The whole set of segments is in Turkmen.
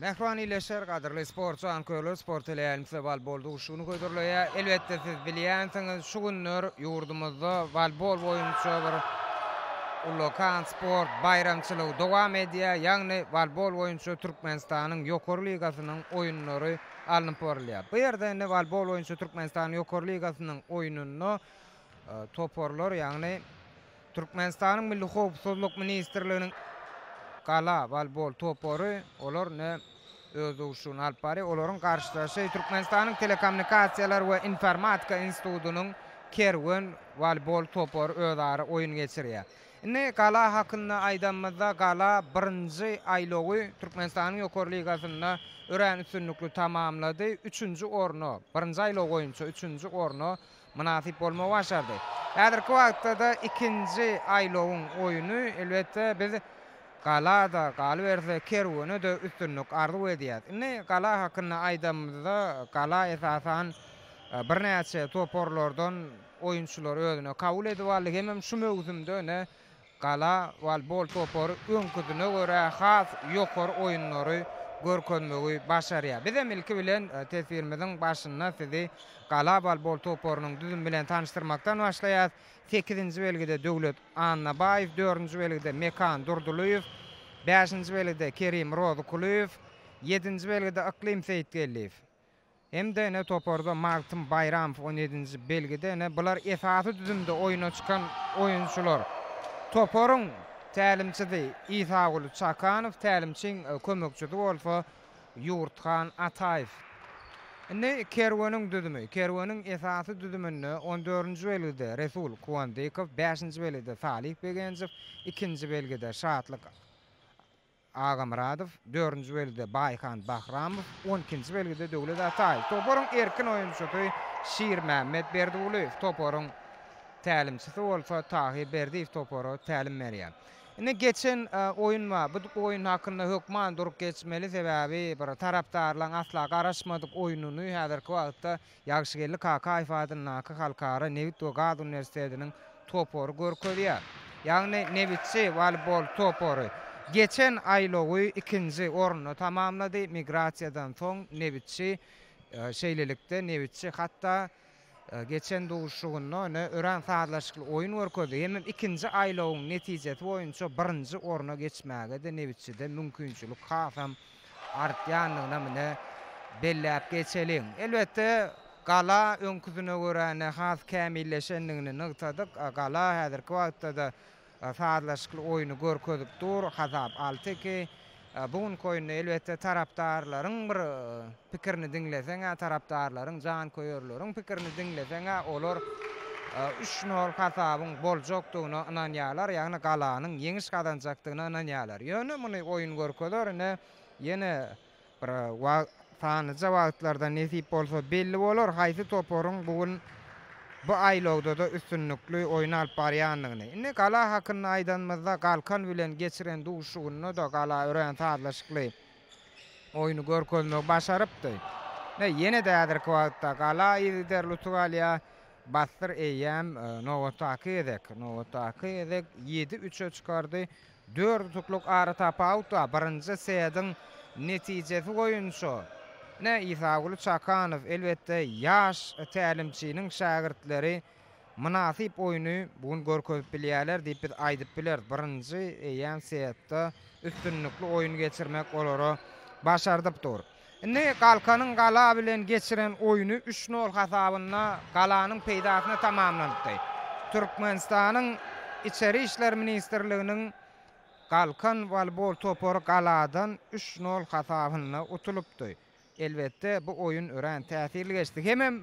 Mähriban ildeşler, gadyrly sport janköýerler, Sport teleýaýlym size wolbol duşuşygyny hödürleýär. Elbetde siz bilýänsiňiz, şu günler ýurdumyzda wolbol boýunça bir ullakan sport baýramçylygy dowam edýär. Ýagny wolbol boýunça Türkmenistanyň Ýokary ligasynyň oýunlary alnyp barylýar. Bu ýerde indi wolbol boýunça Türkmenistanyň Ýokary ligasynyň oýnunda toparlar, ýagny Türkmenistanyň Milli howpsuzlyk ministrliginiň Gala woleýbol topary olar ine öz duşuşygyny alyp barýar. Olaryň garşydaşy Türkmenistanyň Telekommunikasiýalar we informatika institutynyň Kerwen woleýbol topary özara oýun geçirýär. Indi Gala hakynda aýdanymyzda Gala birinji aýlawy Türkmenistanyň Ýokary ligasynda örän üstünlikli tamamlady. Üçünji orna, birinji aýlaw boýunça üçünji orna mynasyp bolmagy başardy. Häzirki wagtda-da ikinji aýlawyň oýny, elbetde, biz Gala-da, galyberse, Kerwene-de üstünlik arzuw edýäris. Indi Gala hakynda aýdanymyzda, Gala esasan birnäçe toparlardan oýunçylary özüne kabul edip aldy. Hemem şu möwsümde ine Gala woleýbol topary öňküsine görä has ýokary oýunlary görkezmegi başarýar. Bizem ilki bilen teswirimiziň başynda sizi Gala woleýbol toparynyň düzümi bilen tanyşdyrmakdan başlaýarys. Sekizinji belgide Döwlet Annabaýew, dördünji belgide Mekan Durdylyýew, bäşinji belgide Kerim Rozykulyýew, ýedinji belgide Yklym Seýitgeldiýew. Hem-de ine toparda Magtym Baýramow on ýedinji belgide ine bular esasy düzümde oýuna çykan oýunçylar. Toparyň tälimçisi Isaguly Çakanow, tälimçiň kömekçisi bolsa Ýurthan Ataýew. Indi Kerweniň düzümi. Kerweniň esasy düzüminde on dördünji belgide Resul Kuwandykow, bäşinji belgide Salyh Begenjow, ikinji belgide Şatlyk Agamyradow, dördünji belgide Baýhan Bahramow, on ikinji belgide Döwlet Ataýew. Toparyň erkin oýunçysy Şirmämmet Berdigulyýew, toparyň tälimçisi bolsa Tahyr Berdiýew topara tälim berýär. Indi geçen oýun bar. Bu oýun hakynda hökman durup geçmeli, sebäbi bir tarapdarlaryň asla garaşmadyk oýnuny häzirki wagtda Ýagşygeldi Kakaýew adyndaky Halkara nebit we gaz uniwersitetiniň topary görkezýär. Ýagny Nebitçi woleýbol topary geçen aýlawy ikinji orunda tamamlady. Migrasiýadan soň Nebitçi şeýlelikde Nebitçi hatda geçen duşuşygynda ine örän sazlaşykly oýun görkezdi. Hemem ikinji aýlawyň netijesi boýunça birinji orna geçmäge-de Nebitçide mümkinçilik hasam artýandygyna mine belläp geçeliň. Elbetde, Gala öňküsine görä ine has kämilleşendigini nygtadyk. Gala häzirki wagtda-da sazlaşykly oýny görkezip dur. Hasap 6-2. Bu günki oýunda elbetde tarapdarlaryň bir pikirini diňleseň-ä, tarapdarlaryň, janköýerleriň pikirini diňleseň-ä, olar üç nol hasabyň boljakdygyna ynanýarlar, ýagny Galanyň ýeňiş gazanjakdygyna ynanýarlar. Ýöne muny oýun görkezer, ine, ýene bir sanlyja wagtlarda nesip bolsa belli bolar, haýsy toparyň bu gün bu aýlawda-da üstünlikli oýun alyp barýandygyny. Indi Gala hakynda aýdanymyzda, Galkan bilen geçiren duşuşygynda-da Gala örän sazlaşykly oýny görkezmegi başarypdy. Ine, ýene-de häzirki wagtda Gala yzygiderli utuk alýar. Bassyr eýýäm nobatdaky gezek, nobatdaky gezek ýedi üçe çykardy. Dört utuklyk aratapawut bar. Birinji setiň netijesi boýunça, ine, Isaguly Çakanow, elbetde, ýaş tälimçiniň şägirtleri mynasyp oýny bu gün görkezip bilýärler diýip biz aýdyp bileris. Birinji eýýäm setde üstünlikli oýun geçirmek olara başardyp dur. Indi Galkanyň Gala bilen geçiren oýny üç nol hasabynda Galanyň peýdasyna tamamlanypdy. Türkmenistanyň Içeri işler ministrliginiň Galkan woleýbol topary Galadan üç nol hasabynda utulypdy. Elbetde, bu oýun örän täsirli geçdi. Hemem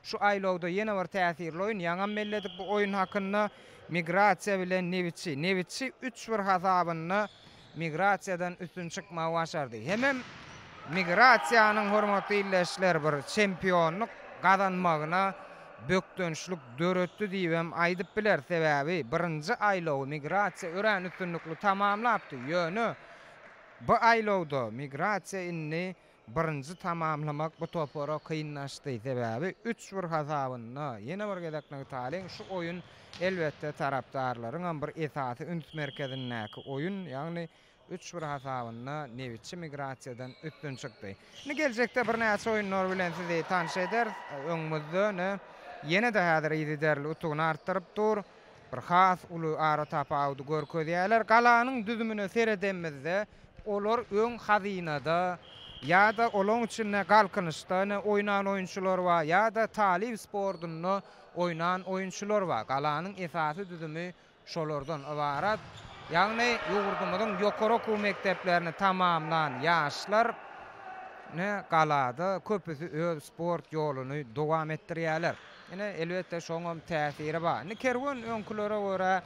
şu aýlawda ýene bir täsirli oýun, ýaňam belledik bu oýun hakynda, Migrasiýa bilen Nebitçi. Nebitçi üç bir hasabynda Migrasiýadan üstün çykmagy başardy. Hemem Migrasiýanyň, hormatly ildeşler, bir çempionlyk gazanmagyna bökdençlik döretdi diýibem aýdyp bileris. Sebäbi birinji aýlawy Migrasiýa örän üstünlikli tamamlapdy. Ýöne Bu aýlawda migrasiýa indi birinji tamamlamak bu topara kynlaşdy. Sebäbi üç bir hasabynda, ýene bir gezek nygtalyň, şu oýun elbetde tarapdarlaryňam bir esasy üns merkezindäki oýun, ýagny. Üç bir hasabynda Nebitçi Migrasiýadan üstün çykdy. Indi geljekde birnäçe oýunlar bilen sizi tanyş ederis. Öňümizde ine ýene-de häzir yzygiderli utugyny artdyryp dur. Bir has uly aratapawudy görkezýärler. Galanyň düzümine seredenimizde, olar öň Hazynada ýa-da olaň içinde Galkynyşda ine oýnan oýunçylar bar, ýa-da Talyp sportunda oýnan oýunçylar bar. Galanyň esasy düzümi şolardan ybarat, ýagny ýurdumyzyň ýokary okuw mekdeplerini tamamlan ýaşlar ine galada köpüsi öz sport ýoluny dowam etdirýärler. Ine, elbetde, şoňam täsiri bar. Indi Kerwen öňkülere görä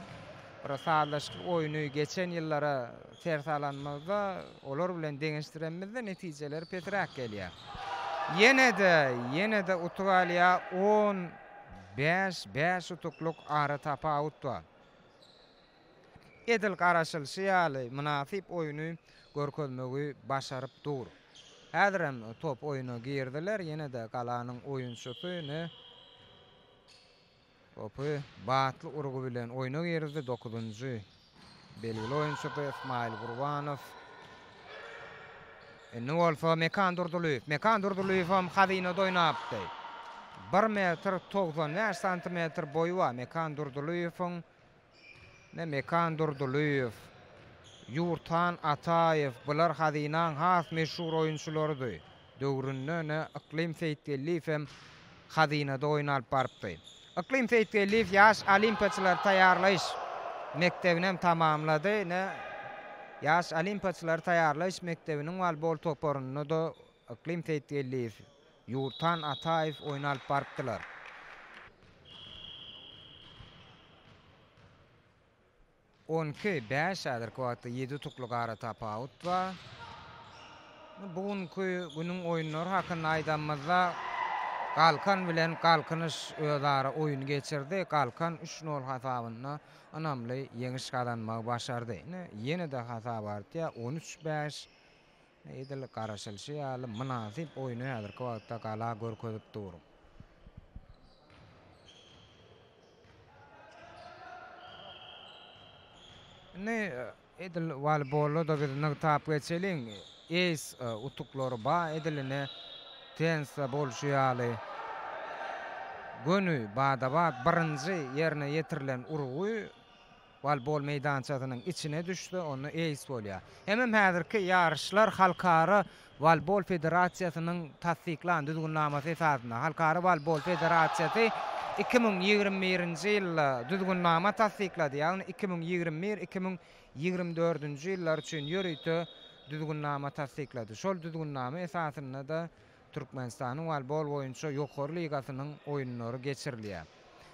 bir sazlaşykly oýny geçen ýyllara ser salanymyzda, olar bilen deňeşdirenimizde netijeleri pesräk gelýär. Ýene-de, ýene-de utuk alýar, 15, bäş utuklyk aratapawut bar. Edil garaşylyşy ýaly, mynasyp oýny görkezmegi başaryp dur. Häzirem top oýuna girdiler, ýene-de galanyň oýunçysy ine topy batly urgy bilen oýna girizdi, dokuzynjy belgili oýunçysy Ysmaýyl Gurbanow. Indi bolsa Mekan Durdylyýew. Mekan Durdylyýewem Hazynada oýnapdy. Bir metr 95 santimetr boýy bar Mekan Durdylyýewiň. Ine, Mekan Durdylyýew, Ýurthan Ataýew, bular Hazynaň has meşhur oýunçylarydy. Döwründe ine, Yklym Seýitgeldiýew hem Hazynada oýun alyp barypdy. Yklym Seýitgeldiýew ýaş olimpiýaçylary taýýarlaýyş mekdebini hem tamamlady. Ine, ýaş olimpiýaçylary taýýarlaýyş mekdebiniň wolbol toparynda-da Yklym Seýitgeldiýew, Ýurthan Ataýew oýun alyp barypdylar. 12, bäş häzirki wagtda ýedi utuklyk aratapawut bar. Bu günki günüň oýunlary hakynda aýdanymyzda, Galkan bilen Galkynyş özara oýun geçirdi. Galkan üç nol hasabynda ynamly ýeňiş gazanmagy başardy. Ine, ýene-de hasap artýar, 13, bäş. Edil garaşylyşy ýaly, mynasyp oýny häzirki wagtda Gala görkezip dur. Indi edil woleýbolda-da biz nygtap geçeliň, eýs utuklary bar, edil ine tennisde bolşy ýaly göni bada-bat birinji ýerine ýetirilen urgy Woleýbol meýdançasynyň içine düşse, onda eýs bolýar. Hemem häzirki ýaryşlar Halkara woleýbol federasiýasynyň tassyklan düzgünnamasy esasynda. Halkara woleýbol federasiýasy 2021-nji ýylda düzgünnama tassyklady, ýagny 2021, 2024-nji ýyllar üçin ýörite düzgünnama tassyklady. Şol düzgünnama esasynda-da Türkmenistanyň woleýbol boýunça ýokary ligasynyň oýunlary geçirilýär.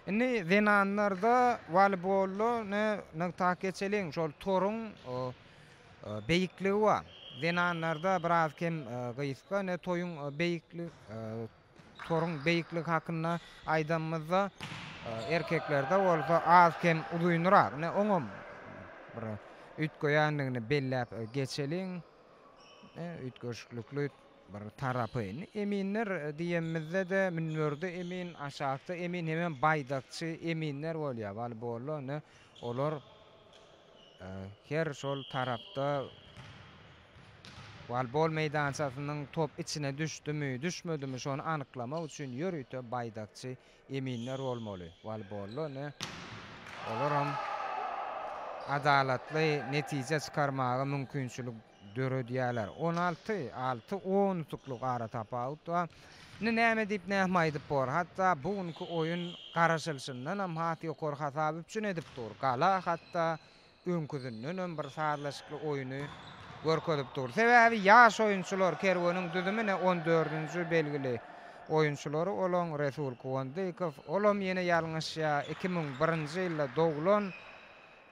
Indi zenanlarda woleýbolda ne nygtap geçeliň, şol toruň beýikligi bar. Zenanlarda biraz kem gysga, ne toýuň beýikli toruň beýikligi hakynda aýdanymyzda, erkeklerde bolsa az-kem uzynrak. Ine oňam bir üýtgeýändigini belläp geçeliň. Üýtgeşiklikli bir tarapy. Indi eminler diýenimizde-de münberde emin, aşakda emin hemem baýdakçy eminler bolýar. Woleýbolda indi olar her şol tarapda woleýbol meýdançasynyň top içine düşdümi, düşmedimi şony anyklamak üçin ýörite baýdakçy eminler bolmaly. Woleýbolda indi olaram adalatly netije çykarmaga mümkinçilik döredýärler. 16, alty, on utuklyk aratapawut bar. Indi näme diýip näme aýdyp bor. Hatda bu günki oýun garaşylyşyndanam has ýokary hasap üpjün edip dur. Gala hatda öňküsindenem bir sazlaşykly oýny görkezip dur. Sebäbi ýaş oýunçylar Kerweniň düzümine on dördünji belgili oýunçylary olaň Resul Kuwandykow, olam ýene ýalňyşýar, 2001-nji ýylda doglan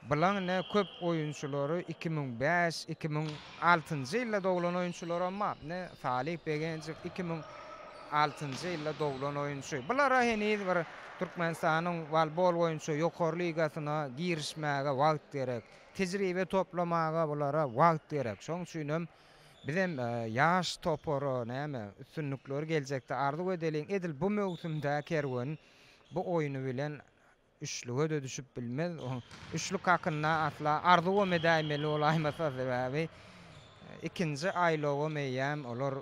Bulaň ine köp oýunçylary 2005, 2006-njy ýylda doglan oýunçylaram bar. Ine Salyh Begenjow 2006-njy ýylda doglan oýunçy. Bulara heniz bir Türkmenistanyň wolbol boýunça ýokary ligasyna girişmäge wagt gerek. Tejribe toplamaga bulara wagt gerek. Şoň üçinem bizem ýaş topara näme üstünlikleri geljekde arzuw edeliň. Edil bu möwsümde Kerwen bu oýny bilen. Üçlüge-de düşüp bilmez. Üçlük hakynda asla arzuwam edäýmeli bolaýmasa, sebäbi ikinji aýlawam eýýäm olar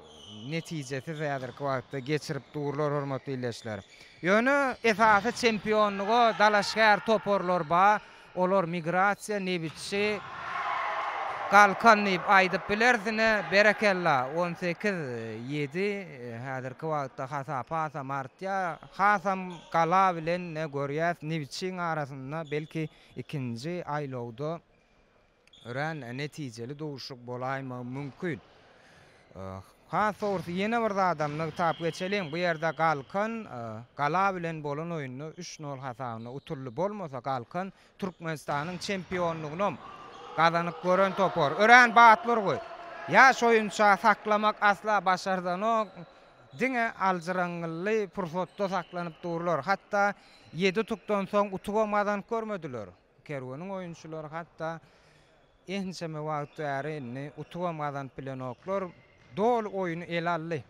netijesiz häzirki wagtda geçirip durlar, hormatly ildeşler. Ýöne esasy çempionlyga dalaşgär toparlar bar. Olar Migrasiýa, Nebitçi, Galkan diýip aýdyp bileris ine, berekella, 18, ýedi, häzirki wagtda hasap hasam artýar, hasam Gala bilen ine görýäs, Nebitçiň arasynda belki ikinji aýlawda örän netijeli duşuşyk bolaýmagy mümkin. Has dogrusy ýene bir zadam nygtap geçeliň, bu ýerde Galkan Gala bilen bolan oýunda üç nol hasabynda utuldy. Bolmasa Galkan Türkmenistanyň çempionlygynam gazanyp gören topar. Örän batly urgy. Ýaş oýunça saklamak asla başardanok. Diňe aljyraňňylly pursatda saklanyp durlar. Hatda ýedi utukdan soň utugam gazanyp görmediler. Kerweniň oýunçylary hatda ençeme wagt bäri indi utugam gazanyp bilenoklar. Doly oýny ele aldy.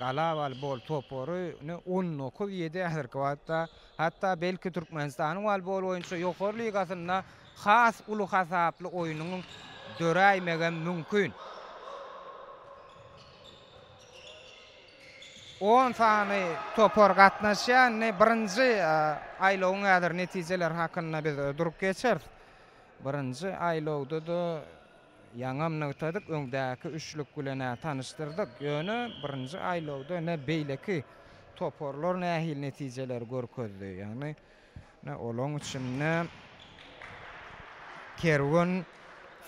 Gala wolbol topary ine 19 ýedi häzirki wagtda. Hatda belki Türkmenistanyň wolbol boýunça ýokary ligasynda has uly hasaply oýnuň döräýmegem mümkin. On sany topar gatnaşýar. Indi birinji aýlawyň häzir netijeleri hakynda biz durup geçeris. Birinji aýlawda-da ýaňam nygtadyk, öňdäki üçlük bilen-ä tanyşdyrdyk. Ýöne birinji aýlawda ine beýleki toparlar nähili netijeleri görkezdi. Ýagny ine olaň içinde Kerwen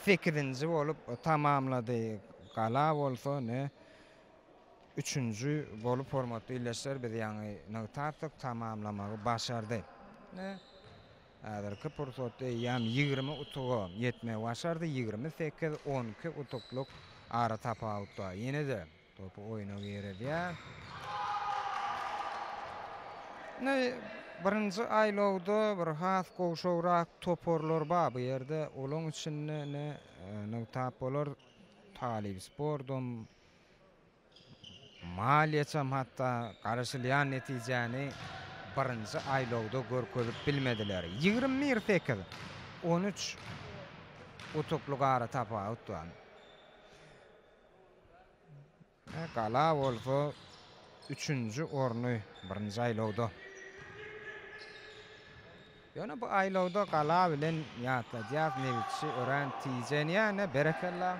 sekizinji bolup tamamlady. Gala bolsa ine Üçünji bolup hormatly ildeşler biz ýaňy nygtapdyk, tamamlamagy başardy. Ine, häzirki pursatda eýýäm 20 utuga ýetmegi başardy, 28, 12 utuklyk ara tapawut bar. Ýene-de topy oýna girizýär. Ine, birinji aýlawda bir has gowşagrak toparlar bar bu ýerde. Olaň içinde ine nygtap bolar Talyp spordam, Maliýeçem hatda garaşylýan netijäni birinji aýlawda görkezip bilmediler. 21 sekiz, 13 utuklyk ara tapawut bar. Gala bolsa üçünji orny birinji aýlawda. Ýöne bu aýlawda Gala bilen ýatladýas Nebitçi örän tijenýär, berekella.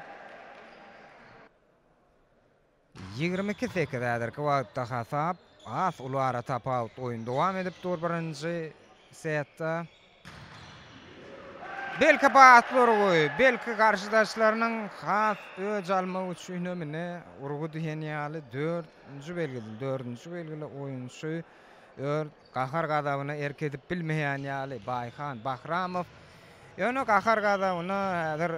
22 sekiz häzirki wagtda hasap. Has uly ara tapawut oýun dowam edip dur birinji setde. Belki batly urgy, belki garşydaşlarynyň has öç almagy üçinem ine urgy diýen ýaly dördünji belgili, dördünji belgili oýunçy öz gahar-gazabyna erk edip bilmeýän ýaly Baýhan Bahramow. Ýöne gahar-gazabyna häzir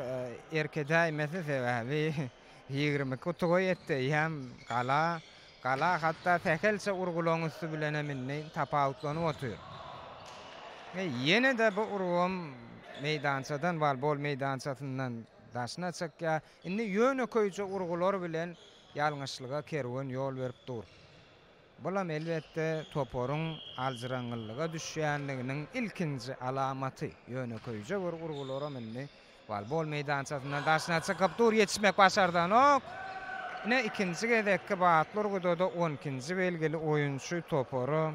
erk edäýmese sebäbi 22 utuga ýetdi eýýäm Gala. Gala hatda sähelçe urgularyň üsti bilenem indi tapawutlanyp otyr. Ýene-de bu urgam meýdançadan, wolbol meýdançasyndan daşyna çykýar. Indi ýönekeýje urgular bilen ýalňyşlyga Kerwen ýol berip dur. Bulam elbetde toparyň aljyraňňyllyga düşýänliginiň ilkinji alamaty. Ýönekeýje bir urgularam indi wolbol meýdançasyndan daşyna çykyp dur, ýetişmek başardanok. Ine ikinji gezekki batly urguda-da on ikinji belgili oýunçy topara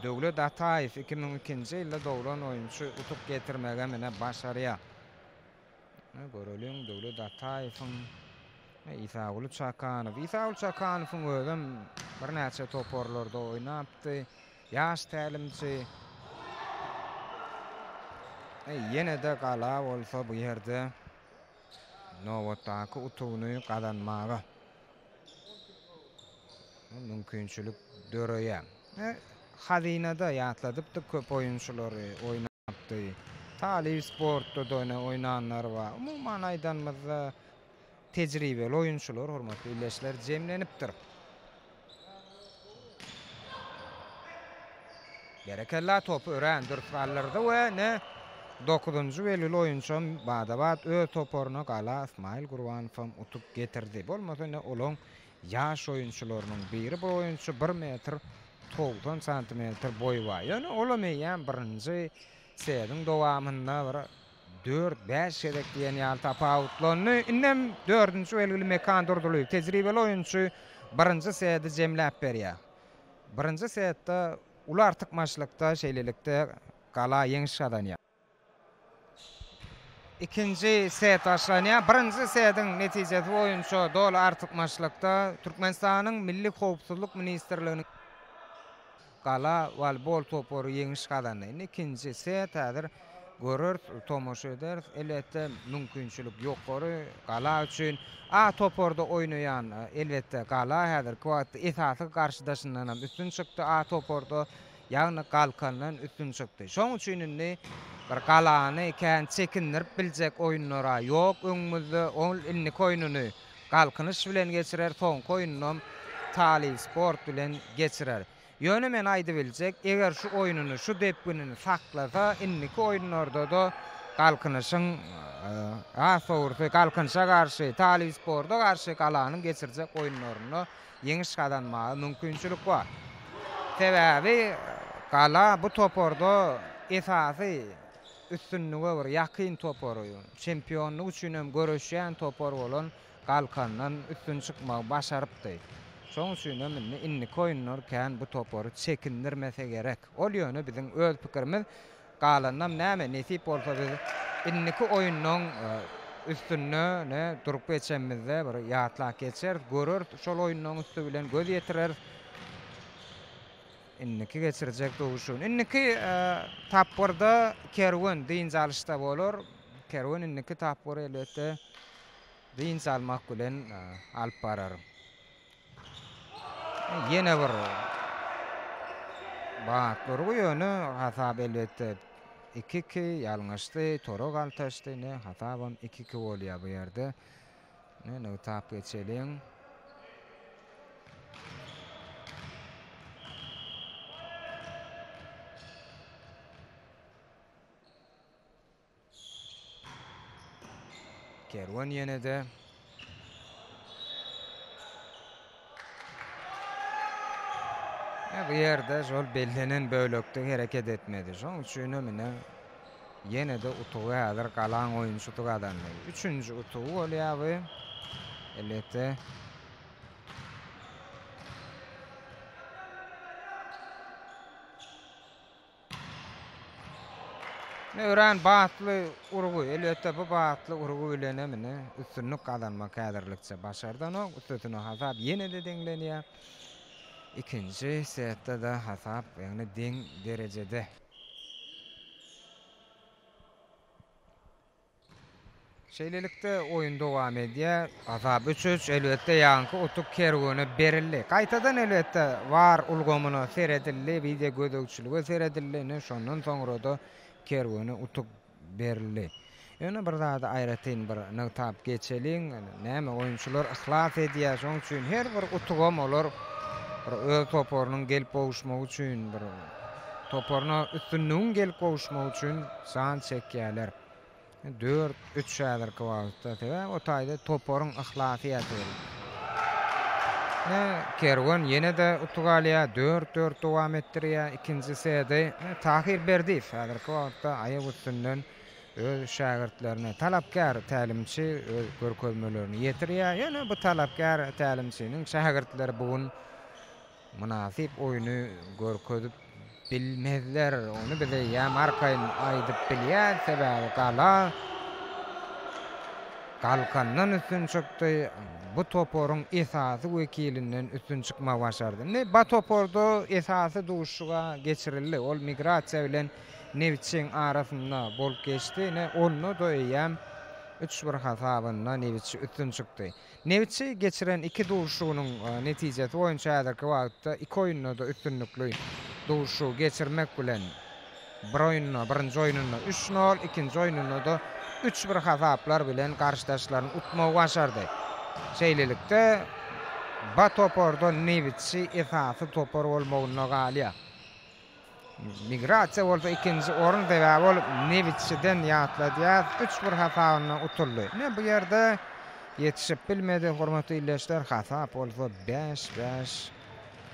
Döwlet Ataýew 2002-nji ýylda doglan oýunçy utuk getirmegem ine başarýar. Göreliň Döwlet Ataýewiň Isaguly Çakanow. Isaguly Çakanowyň özem birnäçe toparlarda oýnapdy. Ýaş tälimçi. Ýene-de Gala bolsa bu ýerde nobatdaky utugyny gazanmaga mümkinçilik döreýär. Hazynada ýatladypdyk köp oýunçylary oýnapdy. Talyp sportda-da ine oýnanlar bar. Umuman aýdanymyzda tejribeli oýunçylar, hormatly ildeşler jemlenipdir. Berekella topy örän dürs galdyrdy we ine dokuzynjy belgili oýunçam bada-bat öz toparyna Gala Ysmaýyl Gurbanowam utuk getirdi. Bolmasa ine olaň ýaş oýunçylarynyň biri bu oýunçy bir metr. 90 santimetr boýy bar. Ýöne olam eýýäm birinji setiň dowamynda bir dört-bäş gezek diýen ýaly tapawutlandy. Indem dördünji belgili Mekan Durdylyýew tejribeli oýunçy birinji seti jemläp berýär. Birinji setde uly artykmaçlykda şeýlelikde Gala ýeňiş gazanýar. Ikinji set başlanýar. Birinji setiň netijesi boýunça doly artykmaçlykda Türkmenistanyň Milli howpsuzlyk ministrliginiň Gala woleýbol topary ýeňiş gazandy. Indi ikinji set häzir göreris, tomaşa ederis. Elbetde, mümkinçilik ýokary Gala üçin. A toparda oýnaýan elbetde Gala häzirki wagtda esasy garşydaşyndan hem üstün çykdy. A toparda Ýagny Galkandan üstün çykdy. Şoň üçin indi bir Galany kän çekindirip biljek oýunlar-a ýok öňümizde. Ol indiki oýnuny Galkynyş bilen geçirer, soňky oýnunam Talyp Sport bilen geçirer. Ýöne men aýdybiljek, eger şu oýnuny, şu depginini saklasa, indiki oýunlarda-da Galkynyşyň, has dogrusy, Galkynyşa garşy, Talyp Sporta garşy Galanyň geçirjek oýunlarynda ýeňiş gazanmaga mümkinçilik bar. Sebäbi Gala bu toparda esasy üstünlige bir ýakyn topar, çempionlyk üçin hem göreşýän topar bolan Galkandan üstün çykmagy başarypdy. Şonuň üçin hem indi indiki oýunlar kän bu topary çekindirmese gerek. Ol ýöne biziň öz pikirimiz. Galanynam näme, nesip bolsa biz indiki oýunlaň üstünde ne durup geçenimizde bir ýatlap geçeris, göreris, şol oýunlaň üsti bilen göz ýetireris. Indiki geçirjek duşuşygyny. Indiki tapgyrda Kerwen dynç alyşda bolar. Kerwen indiki tapgyry elbetde dynç almak bilen alyp barar. Ýene bir batly urgy ýöne hasap elbetde 2-2 ýalňyşdy, tora galtaşdy. Ine hasabam 2-2 bolýar bu ýerde. Ine nygtap geçeliň. Kerwen ýene-de Bu ýerde şol bellenen bölekde hereket etmedi. Şonuň üçin hem ine ýene-de utugy häzir Galaň oýunçysy gazandy. Üçünji utugy bolýar bu. Elbetde Örän batly urgy. Elbetde, bu batly urgy bilenem ine üstünlik gazanmak häzirlikçe başardanok. Üstesine hasap ýene-de deňlenýär. Ikinji setde-de hasap, ýagny deň derejede. Şeýlelikde, oýun dowam edýär. Hasap üç-üç. Elbetde, ýaňky utuk Kerwene berildi. Gaýtadan, elbetde, war ulgamyna seredildi, wideogözegçilige seredildi. Ine, şondan soňra-da Kerwene utuk berildi. Ýöne bir zady aýratyn bir nygtap geçeliň. Näme, oýunçylar yhlas edýär. Şonuň üçin her bir utugam olar bir öz toparynyň gelip gowuşmagy üçin, bir toparyna üstünligiň gelip gowuşmagy üçin jan çekýärler. Dört, üç häzirki wagtda. Sebäbi o taýda toparyň yhlasy ýatyr. Ine, Kerwen ýene-de utuk alýar. Dört-dört dowam etdirýär ikinji seti. Tahyr Berdiýew häzirki wagtda aýak üstünden öz şägirtlerine talapkär tälimçi öz görkezmelerini ýetirýär. Ýöne bu talapkär tälimçiniň şägirtleri bu gün Mynasyp oýny görkezip bilmezler. Ony biz eýýäm arkaýyn aýdyp bilýäris, sebäbi Gala Galkandan üstün çykdy, bu toparyň esasy wekilinden üstün çykmagy başardy. Indi ba toparda esasy duşuşyga geçirildi. Ol Migrasiýa bilen Nebitçiň arasynda bolup geçdi. Ine, onda-da eýýäm üç bir hasabynda Nebitçi üstün çykdy. Nebitçi geçiren iki duşuşygynyň netijesi boýunça häzirki wagtda iki oýunda-da üstünlikli duşuşygy geçirmek bilen, bir oýunda, birinji oýnunda üç nol, ikinji oýnunda-da üç bir hasaplar bilen garşydaşlaryny utmagy başardy. Şeýlelikde, B toparda Nebitçi esasy topar bolmagynda galýar. Migrasiýa bolsa ikinji orun sebäbi ol Nebitçiden ýatladýar, üç bir hasabynda utuldy. Ine bu ýerde ýetişip bilmedi hormatly ildeşler, hasap bolsa bäş bäş.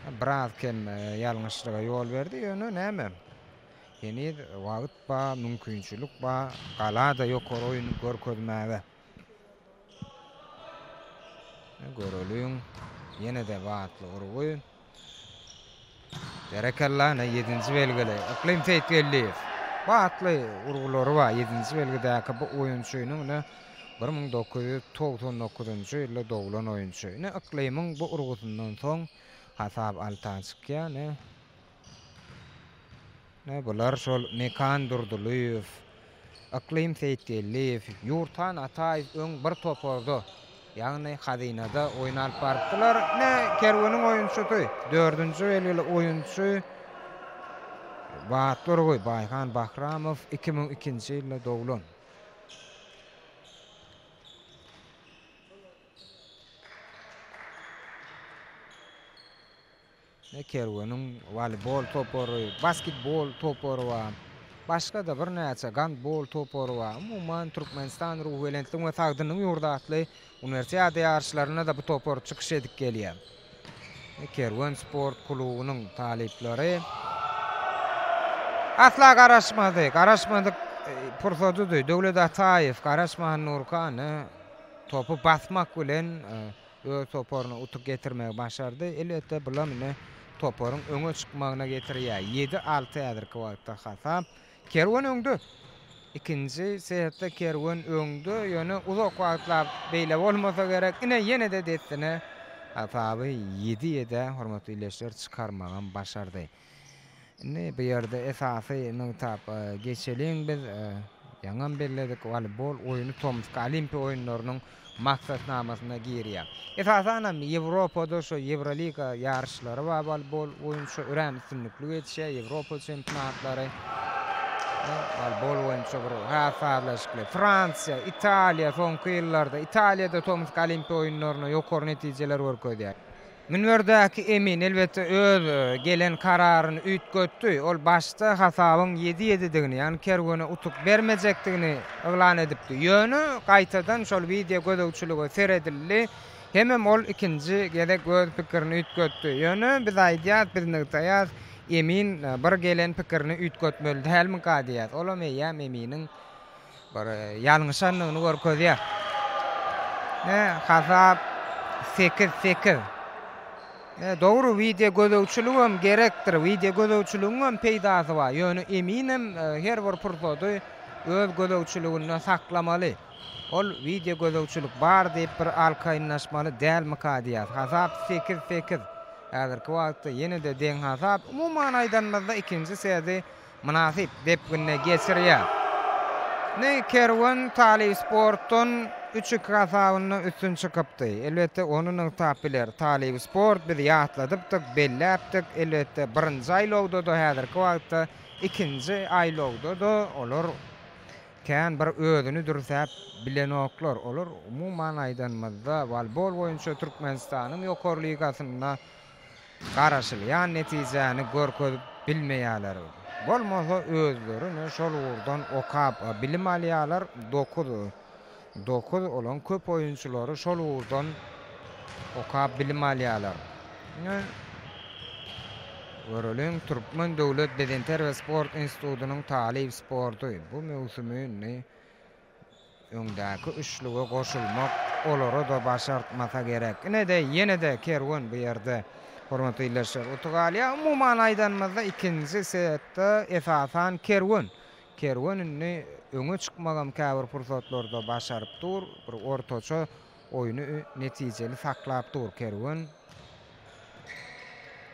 Biraz kem ýalňyşlyga ýol berdi, ýöne näme, heniz wagt bar, mümkinçilik bar, gala-da ýokary oýun görkezmäge. Göreliň, ýene-de batly urgy. Berekella, ine ýedinji belgili Yklym Seýitgeldiýew. Batly urgulary bar ýedinji belgidäki bu oýunçynyň ine 1999-njy ýylda doglan oýunçy. Ine Yklymyň bu urgusyndan soň hasap alta çykýar ine. Ine bular şol Mekan Durdylyýew, Yklym Seýitgeldiýew, Ýurthan Ataýew öň bir toparda, ýagny Hazynada oýun alyp barypdylar. Ine Kerweniň oýunçysy, dördünji belgili oýunçy Batly urgy Baýhan Bahramow 2002-nji ýylda doglan. Kerweniň woleýbol topary, basketbol topary bar. Başga-da birnäçe gandbol topary bar. Umuman, Türkmenistan Ruhubelentligiň we sagdynlygyň ýurdy atly Uniwersiada ýaryşlarynda-da bu topar çykyş edip gelýär. Kerwen sport klubunyň talyplary asla garaşmady. Garaşmadyk pursadydy. Döwlet Ataýew garaşman durka, topy basmak bilen öz toparyna utuk getirmegi başardy. Elbetde, bulam indi toparyň öňe çykmagyna getirýär. Ýedi, alty häzirki wagtda hasap. Kerwen öňde. Ikinji setde Kerwen öňde, ýöne uzak wagtlap beýle bolmasa gerek. Ine, ýene-de dessine hasaby ýedi ýedä hormatly ildeşler çykarmagam başardy. Indi bu ýerde esasy nygtap geçeliň biz, ýaňam belledik, woleýbol oýny tomusky Olimpiýa oýunlarynyň maksatnamasyna girýär. Esasanam Ýewropada şo Ýewroliga ýaryşlary bar woleýbol boýunça örän üstünlikli geçýär, Ýewropa çempionatlary woleýbol boýunça bir has sazlaşykly. Fransiýa, Italiýa soňky ýyllarda Italiýada tomusky Olimpiýa oýunlarynda ýokary netijeler görkezýär. Münberdäki emin, elbetde, öz gelen kararyny üýtgetdi. Ol başda hasabyň ýedi-ýedidigini, ýagny Kerwene utuk bermejekdigini yglan edipdi. Ýöne gaýtadan şol wideo gözegçilige seredildi hemem ol ikinji gezek öz pikirini üýtgetdi. Ýöne biz aýdýas, biz nygtaýas, emin bir gelen pikirini üýtgetmeli dälmika diýýäs. Olam eýýäm eminiň Bir ýalňyşandygyny görkezýär. Ne hasap 8 8. Ne dogry wideo gözegçiligem gerekdir. Wideo gözegçiligiň hem peýdasy bar. Ýöne eminem e, her bir pursady öz gözegçiliginde saklamaly. Ol wideo gözegçilik bar diýip bir alkaýynlaşmaly dälmika diýýär. Hasap 8 8. Häzirki wagtda ýene-de deň hasap. Umuman aýdanymyzda ikinji seti mynasyp depginde geçirýär. Indi Kerwen Talyp Sportdan üç iki hasabynda üstün çykypdy. Elbetde, ony nygtap biler. Talyp Sport biz ýatladypdyk, belläpdik. Elbetde, birinji aýlawda-da, häzirki wagtda ikinji aýlawda-da olar kän bir özüni dürsäp bilenoklar. Olar, umuman aýdanymyzda, wolbol boýunça Türkmenistanyň ýokary ligasynda garaşylýan netijäni görkezip bilmeýärler. Bolmasa özleri şol ugurdan okap bilim alýarlar, dokuz dokuz olaň köp oýunçylary şol ugurdan okap bilim alýarlar. Ine, göreliň Türkmen döwlet bedenterbiýe sport institutynyň talyp sporty bu möwsümi indi Öňdäki üçlüge goşulmak olara-da başartmasa gerek. Ine-de, ýene-de Kerwen bu ýerde hormatly ildeşler utuk alýar. Umuman aýdanymyzda ikinji setde esasan Kerwen. Kerwen indi öňe çykmagam käbir pursatlarda başaryp dur. Bir ortaça oýny netijeli saklap dur Kerwen.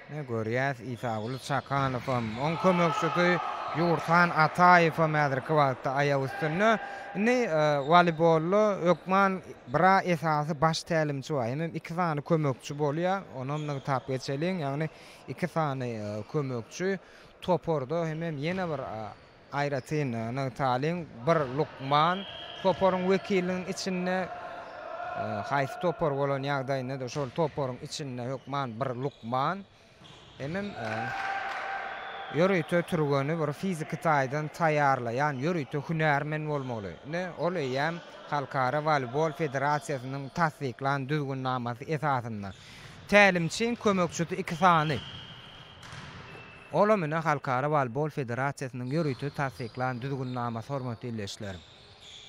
Ine, görýäs, Isaguly Çakanowam, oň kömekçisi Ýurthan Ataýewem häzirki wagtda aýak üstünde. Indi woleýbolda hökman bir-ä esasy baş tälimçi bar, hemem iki sany kömekçi bolýar, onam nygtap geçeliň, ýagny iki sany kömekçi toparda hemem ýene bir Aýratyn nygtalyň, bir lukman toparyň wekiliniň içinde, haýsy topar bolan ýagdaýynda-da şol toparyň içinde hökman bir lukman hemem ýörite türgeni bir fiziki taýdan taýýarlaýan ýörite hünärmen bolmaly. Ine, ol eýýäm Halkara woleýbol federasiýasynyň tassyklan düzgünnamasy esasynda. Tälimçiň kömekçisi iki sany. Olam ine Halkara Woleýbol Federasiýasynyň ýörite tassyklan düzgünnamasy hormatly ildeşler.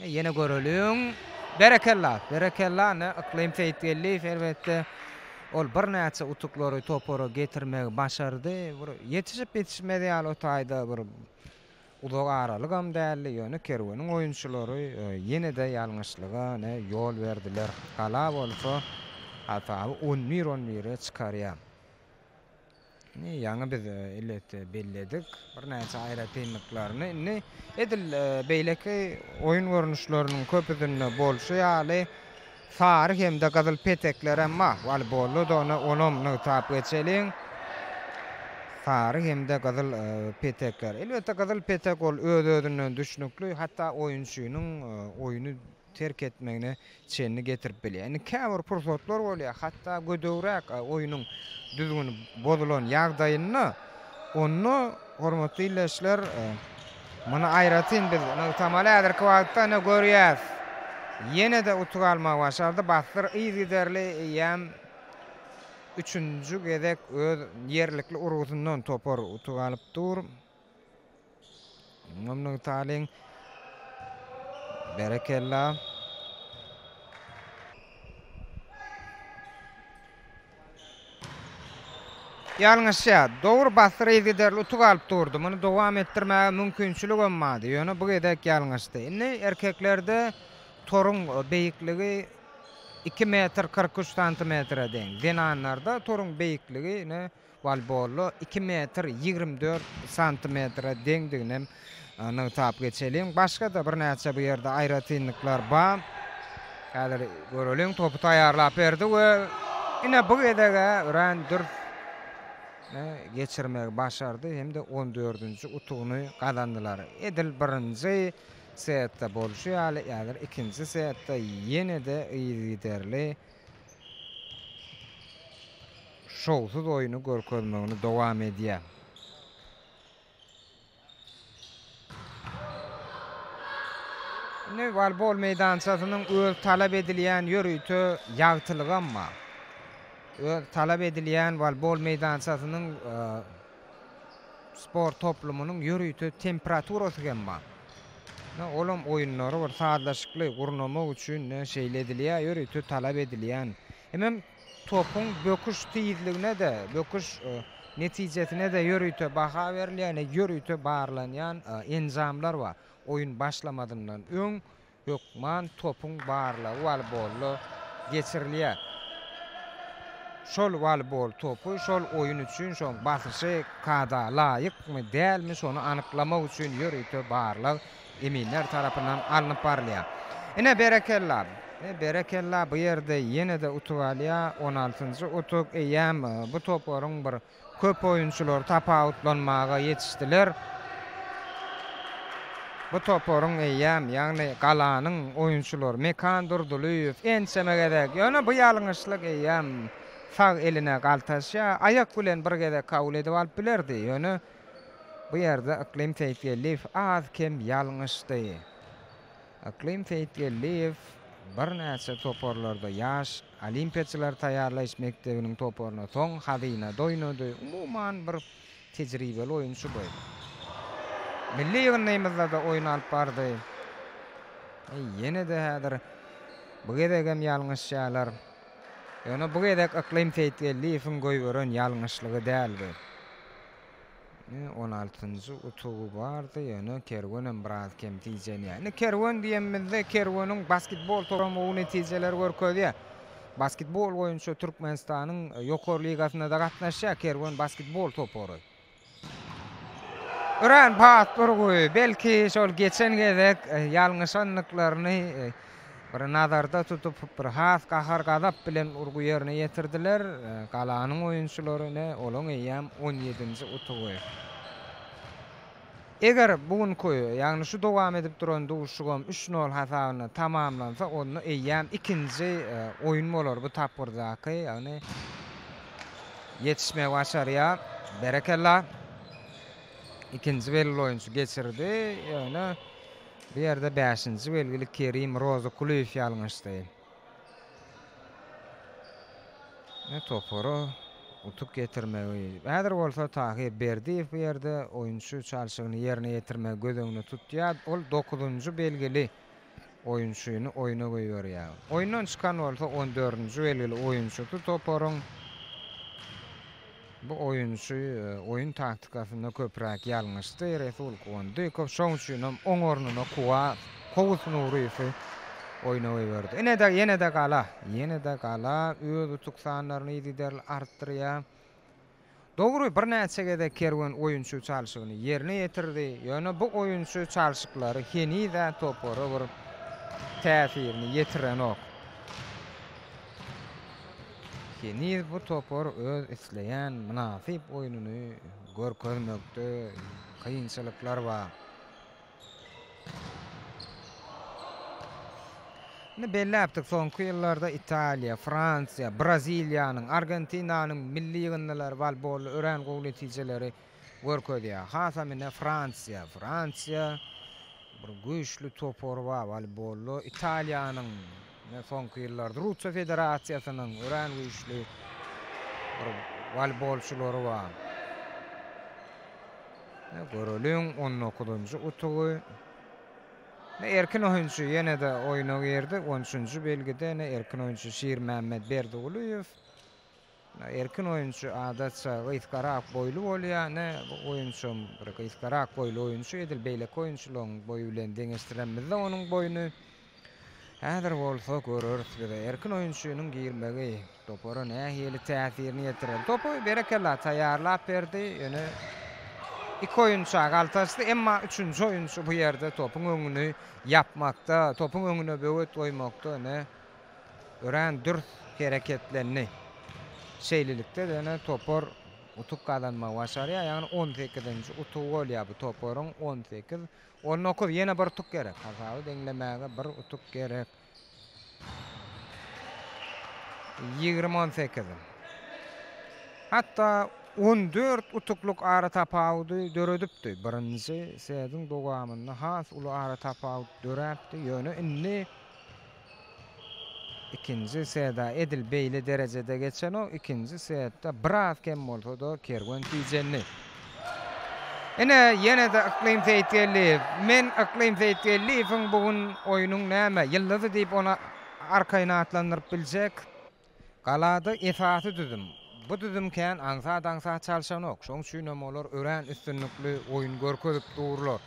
Ýene göreliň. Berekella! Berekella! Ine Yklym Seýitgeldiýew elbetde ol birnäçe utuklary topara getirmegi başardy. Bir ýetişip ýetişmez ýaly o taýda bir uzak aralygam däldi. Ýöne Kerweniň oýunçylary ýene-de ýalňyşlyga ine ýol berdiler. Gala bolsa hasaby on bir on bire çykarýar. Indi ýaňy biz elbetde belledik birnäçe aýratynlyklaryny. Indi edil beýleki oýun görnüşleriniň köpüsinde bolşy ýaly sary hem-de gyzyl petekler hem bar. Woleýbolda-da ony onam nygtap geçeliň. Sary hem-de gyzyl petekler. Elbetde gyzyl petek ol öz-özünden düşnükli, hatda oýunçynyň oýny terk etmegine çenli getirip bilýär. Indi käbir pursatlar bolýar, hatda gödegräk oýnuň düzgüni bozulan ýagdaýynda, onda, hormatly ildeşler, muny aýratyn biz nygtamaly. Häzirki wagtda ine görýäs, ýene-de utuk almagy başardy. Bassyr yzygiderli eýýäm üçünji gezek öz ýerlikli urgusyndan topar utuk alyp dur. Muňam nygtalyň. Berekella. Ýalňyşýar. Dogry bassyr yzygiderli utuk alyp durdy. Muny dowam etdirmäge mümkinçiligem bardy. Ýöne bu gezek ýalňyşdy. Indi erkeklerde toruň beýikligi iki metr 43 santimetre deň. Zenanlarda toruň beýikligi ine Woleýbolda iki metr 24 santimetre deňdiginem nygtap geçeliň. Başga-da birnäçe bu ýerde aýratynlyklar bar. Häzir göreliň, topy taýýarlap berdi we ine bu gezeg-ä örän dürs geçirmegi başardy hem-de on dördünji utugyny gazandylar. Edil birinji setde bolşy ýaly, häzir ikinji setde ýene-de yzygiderli şowsuz oýny görkezmegini dowam edýär. Indi woleýbol meýdançasynyň öz talap edilýän ýörite ýagtylygam bar. Öz talap edilýän woleýbol meýdançasynyň sport toplumynyň ýörite temperaturasy hem bar. Olam oýunlary bir sazlaşykly gurnamak üçin şeýle edilýär, ýörite talap edilýän. Hemem topuň böküş tizligine-de, böküş netijesine-de ýörite baha berilýär, ýörite barlanýan enjamlar bar. Oýun başlamazyndan öň hökman topuň barlagy woleýbolda geçirilýär. Şol woleýbol topy şol oýun üçin şoň basyşy kada laýykmy, dälmi şony anyklamak üçin ýörite barlag eminler tarapyndan alnyp barylýar. Ine berekella! Ine berekella bu ýerde ýene-de utuk alýar. On altynjy utuk eýýäm bu toparyň bir köp oýunçylary tapawutlanmaga ýetişdiler. Bu toparyň eýýäm, ýagny Galanyň oýunçylary Mekan Durdylyýew ençeme gezek, ýöne bu ýalňyşlyk eýýäm sag eline galtaşýar. Aýak bilen bir gezek kabul edip alyp bilerdi, ýöne Bu ýerde Yklym Seýitgeldiýew az-kem ýalňyşdy. Yklym Seýitgeldiýew birnäçe toparlarda ýaş olimpiýaçylary taýýarlaýyş mekdebiniň toparyna soň Hazynada oýnady. Umuman bir tejribeli oýunçy bu. Milli ýygyndymyzda-da oýun alyp bardy. Ýene-de häzir bu gezegem ýalňyşýarlar. Ýöne bu gezek Yklym Seýitgeldiýewiň goýberen ýalňyşlygy däl bu. On altynjy utugy bardy, ýöne Kerwenem biraz kem tijenýär. Indi Kerwen diýenimizde Kerweniň basketbol topary gowy netijeleri görkezýär. Basketbol boýunça Türkmenistanyň ýokary ligasynda-da gatnaşýar Kerwen basketbol topary. Örän batly urgy. Belki şol geçen gezek ýalňyşandyklaryny bir nazarda tutup, bir has gahar-gazap bilen urgy ýerine ýetirdiler. Galanyň oýunçylary ine, olaň eýýäm on ýedinji utugy. Eger bu günki, ýagny şu dowam edip duran duşuşygam üç nol hasabynda tamamlansa, onda eýýäm ikinji oýun bolar bu tapgyrdaky, ýagny ýetişmegi başarýar. Berekella! Ikinji belgili oýunçy geçirdi, ýöne bu ýerde bäşinji belgili Kerim Rozykulyýew ýalňyşdy. Ne topara utuk getirmegi. Häzir bolsa Tahyr Berdiýew bu ýerde oýunçy çalşygyny ýerine ýetirmegi göz öňünde tutýar. Ol dokuzynjy belgili oýunçyny oýna goýberýär. Oýundan çykan bolsa on dördünji belgili oýunçysy toparyň. Bu oýunçy oýun taktikasynda köpräk ýalňyşdy. Resul Kuwandykow şoň üçinem oň ornuna Kuwa Kowus Nuryýewi oýna goýberdi. Ine-de, ýene-de Gala. Ýene-de Gala öz utuk sanlaryny yzygiderli artdyrýar. Dogry, birnäçe gezek Kerwen oýunçy çalşygyny ýerine ýetirdi, ýöne bu oýunçy çalşyklary heniz-ä topara bir täsirini ýetirenok. Heniz bu topar öz isleýän mynasyp oýnuny görkezmekde kynçylyklar bar. Indi belläpdik, soňky ýyllarda Italiýa, Fransiýa, Braziliýanyň, Argentinanyň milli ýygyndylary wolbolda örän gowy netijeleri görkezýär. Hasam ine Fransiýa. Fransiýa bir güýçli topary bar woleýbolda. Italiýanyň ine soňky ýyllarda Russiýa Federasiýasynyň örän güýçli bir woleýbolçylary bar. Ine göreliň on dokuzynjy utugy. Ine erkin oýunçy ýene-de oýna girdi. On üçünji belgide ine erkin oýunçy Şirmämmet Berdigulyýew. Erkin oýunçy adatça gysgarak boýly bolýar. Ine, bu oýunçam bir gysgarak boýly oýunçy, edil beýleki oýunçylaryň boýy bilen deňeşdirenimizde onuň boýuny. Häzir bolsa göreris biz erkin oýunçynyň girmegi topara nähili täsirini ýetirer. Topy berekella taýýarlap berdi, ýöne iki oýunça galtaşdy, emma üçünji oýunçy bu ýerde topuň öňüni ýapmakda, topuň öňüne böwet goýmakda ine örän dürs hereketlendi. Şeýlelikde-de ine topar utuk gazanmagy başarýar, ýagny on sekizinji utugy bolýar bu toparyň, 18, 19, ýene bir utuk gerek, hasaby deňlemäge bir utuk gerek. 20 18. Hatda 14 utuklyk aratapawudy döredipdi. Birinji setiň dowamynda has uly aratapawut döräpdi, ýöne indi Ikinji seda edil beýle derejede geçenok, ikinji setde biraz kem bolsa-da Kerwen tijendi. Ine, ýene-de Yklym Seýitgeldiýew. Men Yklym Seýitgeldiýewiň bu gün oýnuň näme, ýyldyzy diýip ony arkaýyn atlandyryp biljek. Galada esasy düzüm. Bu düzüm kän aňsat-aňsat çalşanok. Şoň üçinem olar örän üstünlikli oýun görkezip durlar.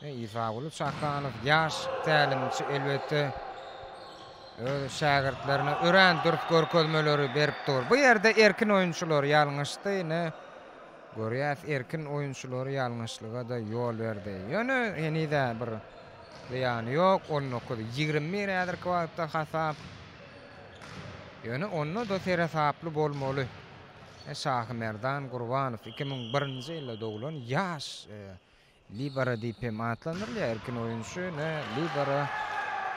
Isaguly Çakanow ýaş tälimçi elbetde öz şägirtlerine örän dürs görkezmeleri berip dur. Bu ýerde erkin oýunçylar ýalňyşdy. Ine, görýäs erkin oýunçylary ýalňyşlyga-da ýol berdi. Ýöne heniz-ä bir zyýany ýok. 19, 21 häzirki wagtda hasap. Ýöne onda-da seresaply bolmaly. Şahymerdan Gurbanow 2001-nji ýylda doglan ýaş Libero diýip hem atlandyrylýar erkin oýunçy ne libero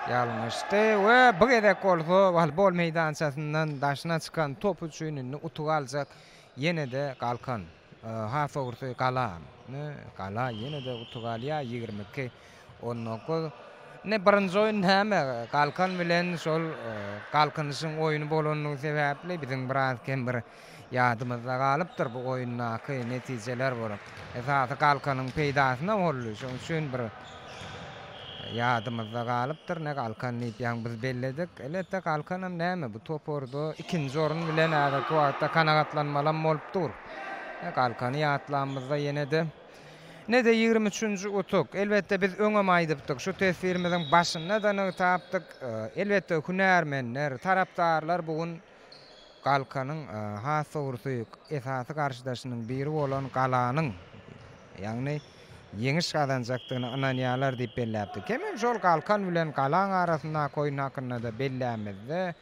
ýalňyşdy we bu gezek bolsa woleýbol meýdançasyndan daşyna çykan top üçin indi utuk aljak ýene-de Galkan. Has dogrusy Gala. Gala ýene-de utuk alýar 22 19. Indi birinji oýun näme Galkan bilen şol Galkynyşyň oýny bolanlygy sebäpli biziň biraz kem bir Ýadymyzda galypdyr bu oýundaky netijeler bir esasy Galkanyň peýdasyna boldy. Şonuň üçin bir ýadymyzda galypdyr. Ne Galkan diýip ýaňy biz belledik. Elbetde Galkanam näme bu toparda ikinji orun bilen häzirki wagtda kanagatlanmalam bolup dur. Galkany ýatlamyzda ýene-de Ne-de 23-nji utuk. Elbetde biz öňem aýdypdyk, şu teswirimiziň başynda-da nygtapdyk. Elbetde hünärmenler, tarapdarlar bu gün Galkanyň, has dogrusy, esasy garşydaşynyň biri bolan Galanyň, ýagny ýeňiş gazanjakdygyna ynanýarlar diýip belläpdi. Hemem şol Galkan bilen Galaň arasyndaky oýun hakynda-da bellämizde,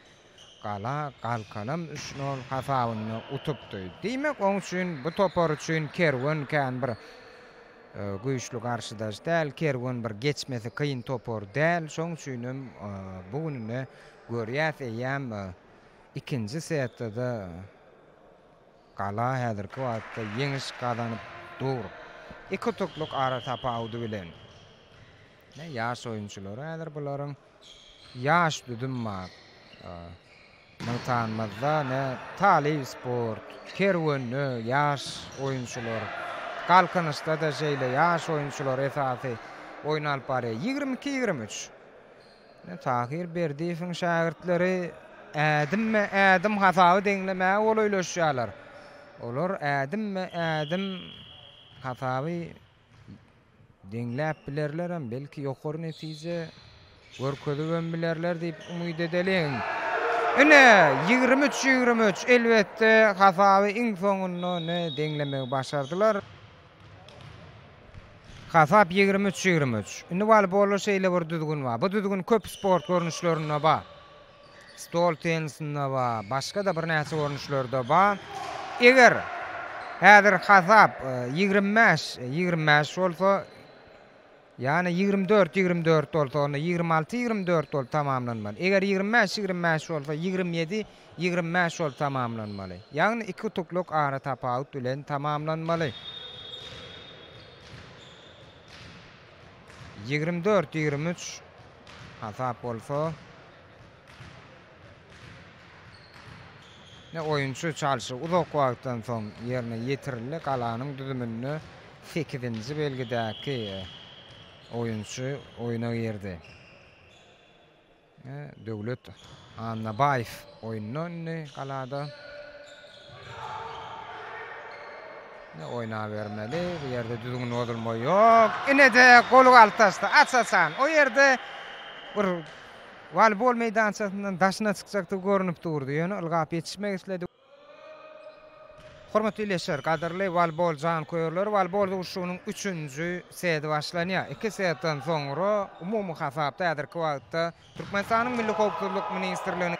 Gala Galkanam üç nol hasabynda utupdy. Diýmek, oň üçin, bu topar üçin Kerwen kän bir güýçli garşydaş däl, Kerwen bir geçmesi kyn topar däl. Şoň üçinem bu gününe görýäs eýýäm Ikinji setde-de Gala häzirki wagtda ýeňiş gazanyp dur. Iki utuklyk aratapawudy bilen. Ýaş oýunçylary häzir bularyň ýaş düzüm bar. Nygtanymyzda ne Talyp sport, Kerwende ýaş oýunçylar, Galkynyşda-da şeýle ýaş oýunçylar esasy oýun alyp barýar. 22, 23. Ine, Tahyr Berdiýewiň şägirtleri ädimme-ädim hasaby deňlemäge golaýlaşýarlar. Olar ädimme-ädim hasaby deňläp bilerlerem, belki ýokary netije görkezibem bilerler diýip umyt edeliň. Ine, 23, 23, elbetde, hasaby iň soňunda ine deňlemegi başardylar. Hasap 23, 23. Indi woleýbolda şeýle bir düzgün bar. Bu düzgün köp sport görnüşlerinde bar. Stol tennisinde bar, başga-da birnäçe görnüşlerde bar. Eger häzir hasap 25, 25 bolsa, ýagny 24, 24 bolsa, onda 26, 24 bolup tamamlanmaly. Eger 25, 25 bolsa, 27, 25 bolup tamamlanmaly. Ýagny iki utuklyk aratapawut bilen tamamlanmaly. 24, 23 hasap bolsa, Ne oýunçy çalşygy uzak wagtdan soň ýerine ýetirildi. Galanyň düzüminde sekizinji belgidäki oýunçy oýna girdi. Döwlet Annabaýew oýunda indi galada. Ne oýnabermeli. Bu ýerde düzgün bozulma ýok. Ine-de goly galtaşdy. Aç-açan. O ýerde bir Woleýbol meýdançasyndan daşyna çykjakdygy görnüp durdy, ýöne ylgap ýetişmek isledi. Hormatly ildeşler, gadyrly woleýbol janköýerleri, woleýbol duşuşygynyň üçünji seti başlanýar. Iki setden soňra umumy hasapda häzirki wagtda Türkmenistanyň Milli howpsuzlyk ministrliginiň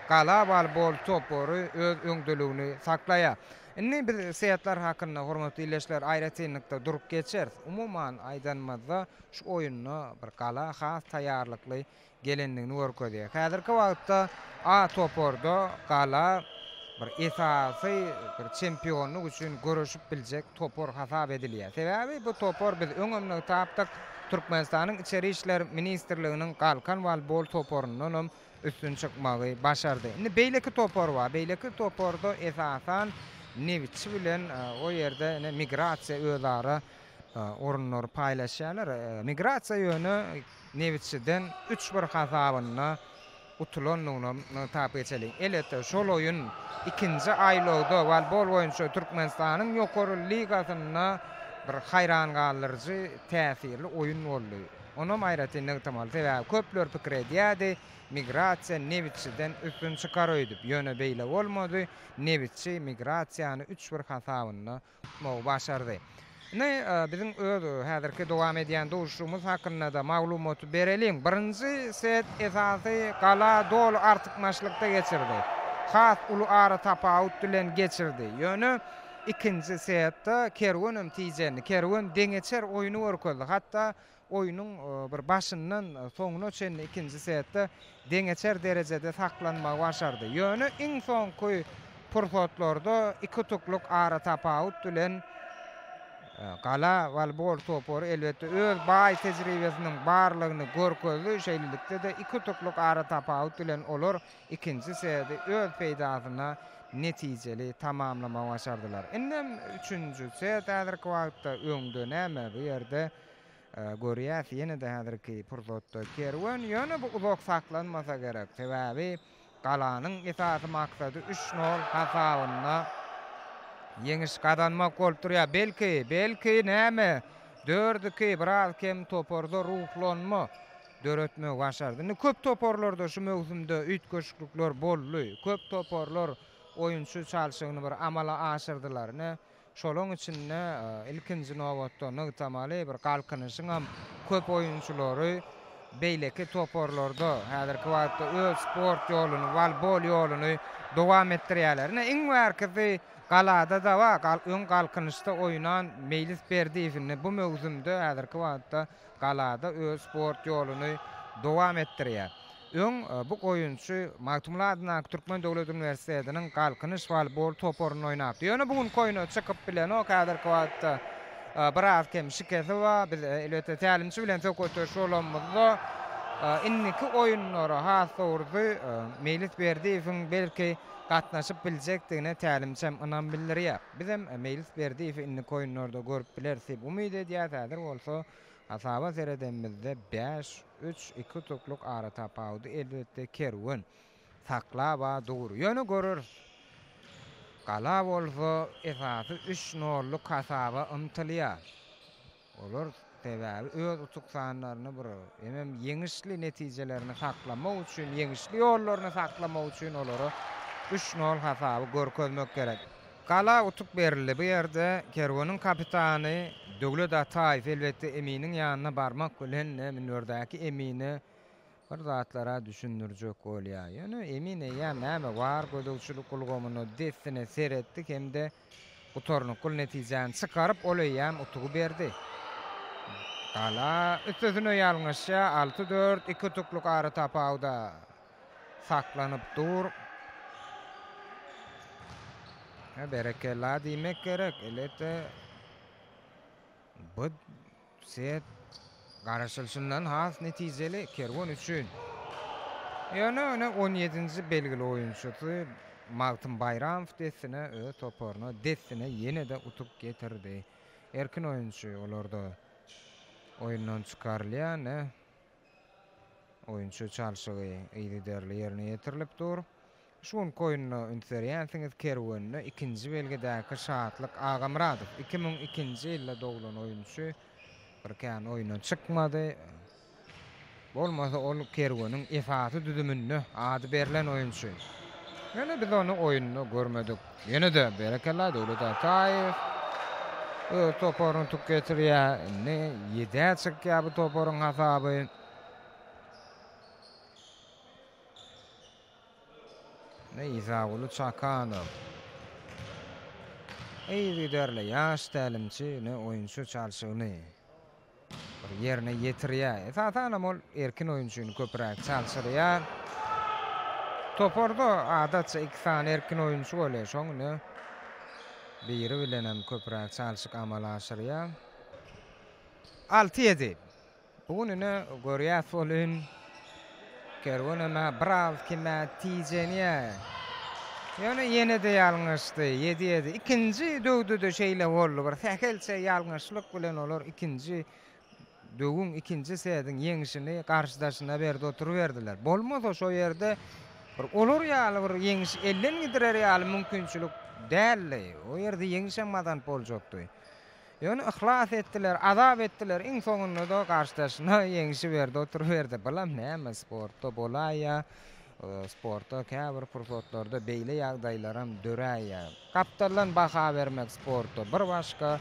Gala woleýbol topary öz öňdeligini saklaýar. Indi biz setler hakynda, hormatly ildeşler, aýratynlykda durup geçeris. Umuman aýdanymyzda, şu oýunda bir Gala has taýýarlykly gelendigini görkezýär. Häzirki wagtda A toparda Gala bir esasy bir çempionlyk üçin göreşip biljek topar hasap edilýär. Sebäbi bu topar biz öňem nygtapdyk, Türkmenistanyň Içeri işler ministrliginiň Galkan woleýbol toparyndanam üstün çykmagy başardy. Indi beýleki topar bar. Beýleki toparda esasan Nebitçi bilen o ýerde ine Migrasiýa özara orunlary paýlaşýarlar. Migrasiýa ýöne Nebitçiden üç bir hasabynda utulandygynam nygtap geçeliň. Elbetde, şol oýun ikinji aýlawda woleýbol boýunça Türkmenistanyň ýokary ligasynda bir haýran galdyryjy täsirli oýun boldy. Onam aýratyn nygtamaly, sebäbi köpler pikir edýärdi, migrasiýa Nebitçiden üstün çykar öýdüp. Ýöne beýle bolmady, Nebitçi migrasiýany üç bir hasabynda utmagy başardy. Indi biziň öz häzirki dowam edýän duşuşygymyz hakynda-da maglumaty bereliň. Birinji set esasy Gala doly artykmaçlykda geçirdi. Has uly aratapawut bilen geçirdi. Ýöne Ikinji setde Kerwenem tijendi. Kerwen deňeçer oýny görkezdi. Hatda oýnuň bir başyndan soňuna çenli ikinji setde deňeçer derejede saklanmagy başardy. Ýöne iň soňky pursatlarda iki utuklyk aratapawut bilen Gala woleýbol topary elbetde öz baý tejribesiniň barlygyny görkezdi. Şeýlelikde-de iki utuklyk aratapawut bilen olar ikinji seti öz peýdasyna netijeli tamamlamagy başardylar. Indem üçünji set häzirki wagtda öňde näme bu ýerde görýäs ýene-de häzirki pursatda Kerwen ýöne bu uzak saklanmasa gerek sebäbi Galanyň esasy maksady üç nol hasabynda ýeňiş gazanmak bolup durýar. Belki, belki näme dört iki biraz kem toparda ruhlanma döretmegi başardy. Indi köp toparlarda şu möwsümde üýtgeşiklikler boldy. Köp toparlar oýunçy çalşygyny bir amala aşyrdylar. Ine, şolaň içinde ilkinji nobatda nygtamaly bir Galkynyşyňam köp oýunçylary beýleki toparlarda häzirki wagtda öz sport ýoluny, woleýbol ýoluny dowam etdirýärler. Ine, iň bärkisi Galada-da bar. Öň Galkynyşda oýnan Meýlis Berdiýew indi bu möwsümde häzirki wagtda Galada öz sport ýoluny dowam etdirýär. Öň bu oýunçy Magtymguly adyndaky Türkmen döwlet uniwersitetiniň Galkynyş woleýbol toparynda oýnapdy. Ýöne bu günki oýna çykyp bilenok, häzirki wagtda biraz kem şikesi bar. Biz, elbetde, tälimçi bilen söhbetdeş bolanymyzda. Indiki oýunlara, has dogrusy, Meýlis Berdiýewiň belki gatnaşyp biljekdigine tälimçem ynam bildirýär. Bizem Meýlis Berdiýewi indiki oýunlarda görüp bileris diýip umyt edýäris. Häzir bolsa hasaba seredenimizde bäş, üç, iki utuklyk aratapawudy elbetde Kerwen saklab-a dur. Ýöne göreris. Gala bolsa esasy üç nolluk hasaba ymtylýar. Olar sebäbi öz utuk sanlaryny bir hemem ýeňişli netijelerini saklamak üçin, ýeňişli ýollaryny saklamak üçin olara üç nol hasaby görkezmek gerek. Gala utuk berildi. Bu ýerde Kerweniň kapitany Döwlet Ataýew elbetde eminiň ýanyna barmak bilen münberdäki emine Bir zatlar-a düşündirjek bolýa. Ýöne emin eýýäm näme bar gözegçilik ulgamyna dessine seretdi hem-de gutarnykly netijäni çykaryp, ol eýýäm utugy berdi. Gala üstesine ýalňyşýa, alty-dört, iki utuklyk aratapawuda saklanyp dur. Berekella diýmek gerek, elbetde bu Set garaşylyşyndan has netijeli Kerwen üçin. Ýöne ýöne on ýedinji belgili oýunçysy Magtym Baýramow dessine öz toparyna dessine ýene-de utuk getirdi. Erkin oýunçy olarda oýundan çykarylýar. Ine, oýunçy çalşygy yzygiderli ýerine ýetirilip dur. Şu günki oýunda üns berýänsiňiz Kerwende ikinji belgidäki Şatlyk Agamyradow 2002-nji ýylda doglan oýunçy bir kän oýundan çykmady. Bolmasa ol Kerweniň esasy düzüminde ady berlen oýunçy. Ýöne biz ony oýunda görmedik. Ýene-de berekella Döwlet Ataýew öz toparyny utuk getirýär. Indi ýedä çykýar bu toparyň hasaby. Isaguly Çakanow. Yzygiderli ýaş tälimçi ine oýunçy çalşygyny bir ýerine ýetirýär. Esasanam ol erkin oýunçyny köpräk çalşyrýar. Toparda adatça iki sany erkin oýunçy bolýar. Şoň ine biri bilenem köpräk çalşyk amala aşyrýar. Alty-ýedi. Bu gün ine görýäs welin, Kerwenem-ä biraz kem-ä tijenýär. Ýöne ýene-de ýalňyşdy. Ýedi-ýedi. Ikinji döwde-de şeýle boldy. Bir sähelçe ýalňyşlyk bilen olar ikinji döwüň, ikinji setiň ýeňşini garşydaşyna berdi oturyberdiler. Bolmasa şo ýerde bir olar ýaly bir ýeňşi elden gidirer ýaly mümkinçilik däldi. O ýerde ýeňşem gazanyp boljakdy. Ýöne yhlas etdiler, azap etdiler, iň soňunda-da garşydaşyna ýeňşi berdi oturyberdi. Bulam näme, sportda bolaýýa, sportda käbir pursatlarda beýle ýagdaýlaram döräýýä. Gapdaldan baha bermek sportda bir başga,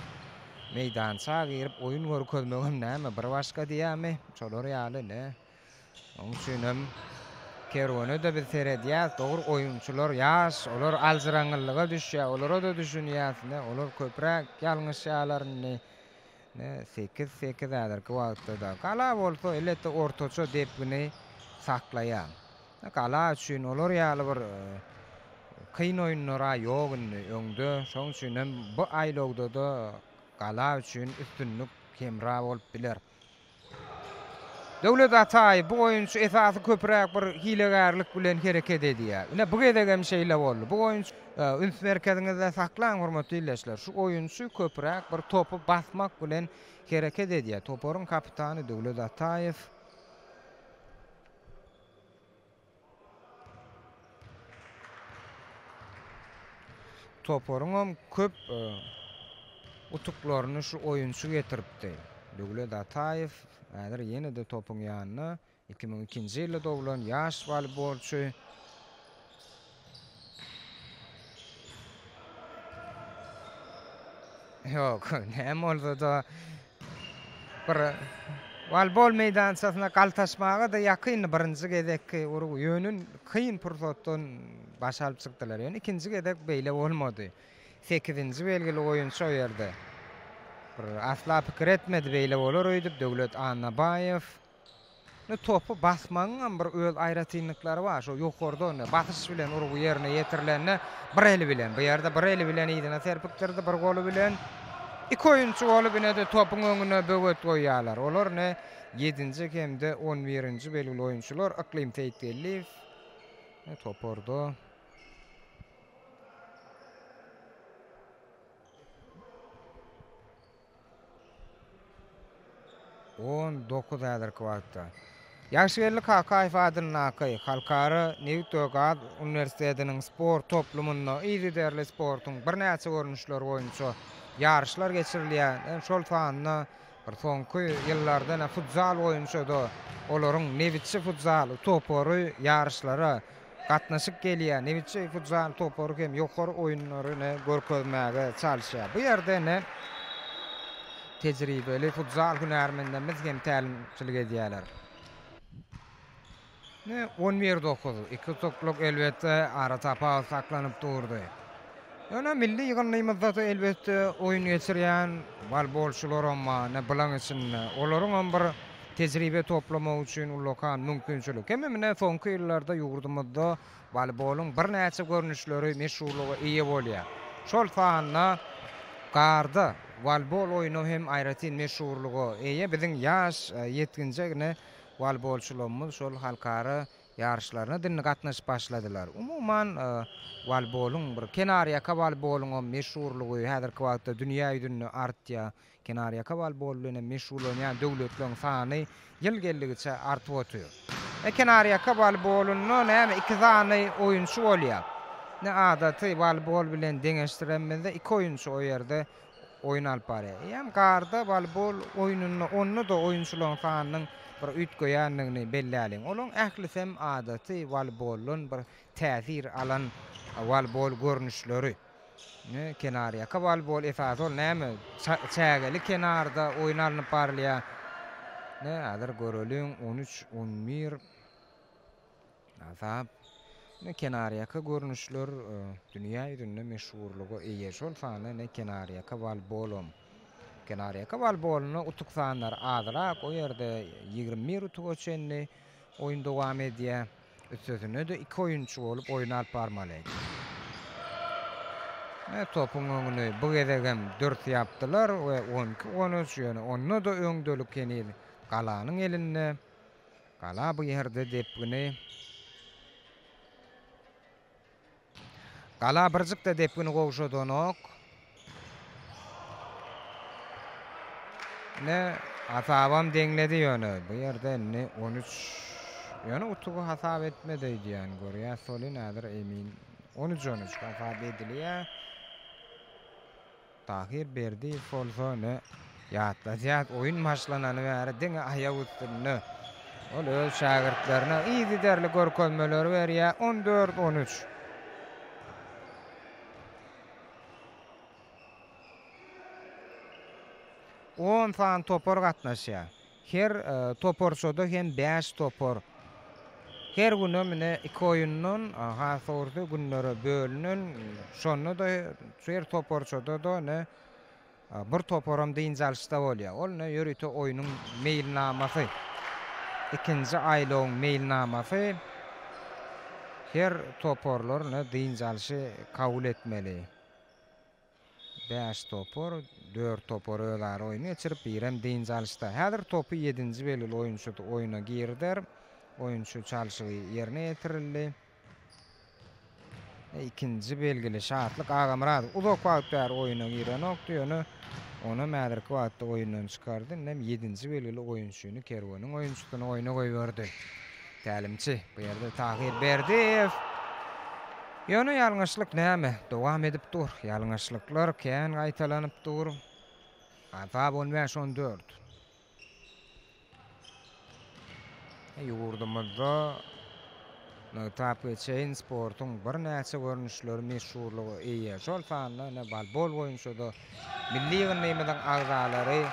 meýdança girip oýun görkezmegem näme bir başga diýýämi, şolar ýaly ne. Onuň üçin hem Kerwene-de biz seredýäs, dogry oýunçylar ýaş, olar aljyraňňyllyga düşýär, olara-da düşünýäs, ine, olar köpräk ýalňyşýarlar indi. Ine, sekiz, sekiz häzirki wagtda-da. Gala bolsa, elbetde, ortaça depgini saklaýar. Gala üçin olar ýaly bir kyn oýunlar-a ýok indi öňde. Şonuň üçin hem bu aýlawda-da Gala üçin üstünlik hemra bolup biler. Döwlet Ataýew bu oýunçy esasy köpräk bir hilegärlik bilen hereket edýär. Ine bu gezegem şeýle boldy. Bu oýunçy üns merkeziňizde saklaň hormatly ildeşler. Şu oýunçy köpräk bir topy basmak bilen hereket edýär. Toparyň kapitany Döwlet Ataýew. Toparyňam köp utuklaryny şu oýunçy getiripdi. Döwlet Ataýew häzir ýene-de topuň ýanynda. 2002-nji ýylda doglan ýaş woleýbolçy. Ýok, näme bolsa-da bir woleýbol meýdançasyna galtaşmaga-da ýakyndy birinji gezekki urgy. Ýöne kyn pursatdan baş alyp çykdylar. Ýöne ikinji gezek beýle bolmady. Sekizinji belgili oýunçy o ýerde bir asla pikir etmedi beýle bolar öýdüp Döwlet Annabaýew. Indi topy basmagyňam bir öz aýratynlyklary bar. Şo ýokarda indi basyş bilen urgy ýerine ýetirilende bir eli bilen, bu ýerde bir eli bilen yzyna serpikdirdi, bir goly bilen. Iki oýunçy bolup ine-de topuň öňüne böwet goýýarlar. Olar ine ýedinji hem-de on birinji belgili oýunçylar Yklym Seýitgeldiýew toparda. 19 häzirki wagtda. Ýagşygeldi Kakaýew adyndaky Halkara nebit we gaz uniwersitetiniň sport toplumynda yzygiderli sportuň birnäçe görnüşleri boýunça ýaryşlar geçirilýär. Şol sanda bir soňky ýyllarda futzal boýunça-da olaryň Nebitçi futzal topary ýaryşlara gatnaşyp gelýär. Nebitçi futzal topary hem ýokary oýunlaryny görkezmäge çalyşýar. Bu ýerde ine tejribeli futzal hünärmenlerimiz hem tälimçilik edýärler. Ine, 11 dokuz, iki utuklyk elbetde aratapawut saklanyp durdy. Ýöne milli ýygyndymyzda-da elbetde oýun geçirýän wolbolçylaram bar, ine bulaň içinde. Olaryňam bir tejribe toplamak üçin ullakan mümkinçilik. Hemem ine soňky ýyllarda ýurdumyzda woleýbolyň birnäçe görnüşleri meşhurlyga eýe bolýar. Şol sanda garda woleýbol oýny hem aýratyn meşhurlyga eýe. Biziň ýaş ýetginjek ine woleýbolçylarymyz şol halkara ýaryşlaryna dindi gatnaşyp başladylar. Umuman, woleýbolyň bir kenarýaka woleýbolyňam meşhurlygy häzirki wagtda dünýä ýüzünde artýar. Kenarýaka woleýbol bilen hem meşgullanýan döwletleriň sany ýyl geldigiçe artyp otyr. E kenarýaka woleýbolynda näme iki sany oýunçy bolýar. Ine adaty woleýbol bilen deňeşdirenimizde iki oýunçy o ýerde oýun alyp barýar. Eýýäm garda woleýbol oýnunda onda-da oýunçylaryň sanynyň bir üýtgeýändigini belläliň. Olaryň ählisem adaty woleýboldan bir täsir alan woleýbol görnüşleri. Ine, kenarýaka woleýbol esasy ol näme? Çägeli kenarda oýun alnyp barylýar. Ine, häzir göreliň, on üç, on bir. Hasap. Ine, kenarýaka görnüşler dünýä ýüzünde meşhurlyga eýe. Şol sanda ine kenarýaka woleýbolam. Kenarýaka woleýbolynda utuk sanlary azrak, o ýerde 21 utuga çenli oýun dowam edýär. Üstesine-de iki oýunçy bolup oýny alyp barmaly. Ine, topuň öňüni bu gezegem dürs ýapdylar we 12, 13, ýöne onda-da öňdelik heniz Galanyň elinde. Gala bu ýerde depgini Gala birjik-de depgini gowşadanok. Ine, hasabam deňledi ýöne bu ýerde indi 13 ýöne utugy hasap etmedi öýdýän. Görýäs welin häzir emin 13 13 hasap edilýär. Tahyr Berdiýew bolsa ine ýatladýar, oýun başlanany bäri diňe aýak üstünde. Ol öz şägirtlerine yzygiderli görkezmeleri berýär. 14 13. On sany topar gatnaşýar. Her toparçada hem bäş topar. Her günem ine iki oýundan, has dogrusy günlere bölünen. Şonda-da her toparçada-da ine bir toparam dynç alyşda bolýar. Ol ine ýörite oýnuň meýilnamasy. Ikinji aýlawyň meýilnamasy. Her toparlar ine dynç alşy kabul etmeli. Bäş topar, dört topar özara oýun geçirip, birem dynç alyşda. Häzir topy ýedinji belgili oýunçy oýuna girizer. Oýunçy çalşygy ýerine ýetirildi. Ikinji belgili Şatlyk Agamyradow uzak wagt bäri oýuna girenokdy, ýöne onam häzirki wagtda oýundan çykardy. Indem ýedinji belgili oýunçyny, Kerweniň oýunçysyny oýuna goýberdi. Tälimçi bu ýerde Tahyr Berdiýew. Ýöne ýalňyşlyk näme? Dowam edip dur. Ýalňyşlyklar kän gaýtalanyp dur. Hasap on bäş, on dört. Ýurdumyzda nygtap geçeýin, sportuň birnäçe görnüşleri meşhurlyga eýe. Şol sanda ine wolbol boýunça-da Milli ýygyndymyzyň agzalary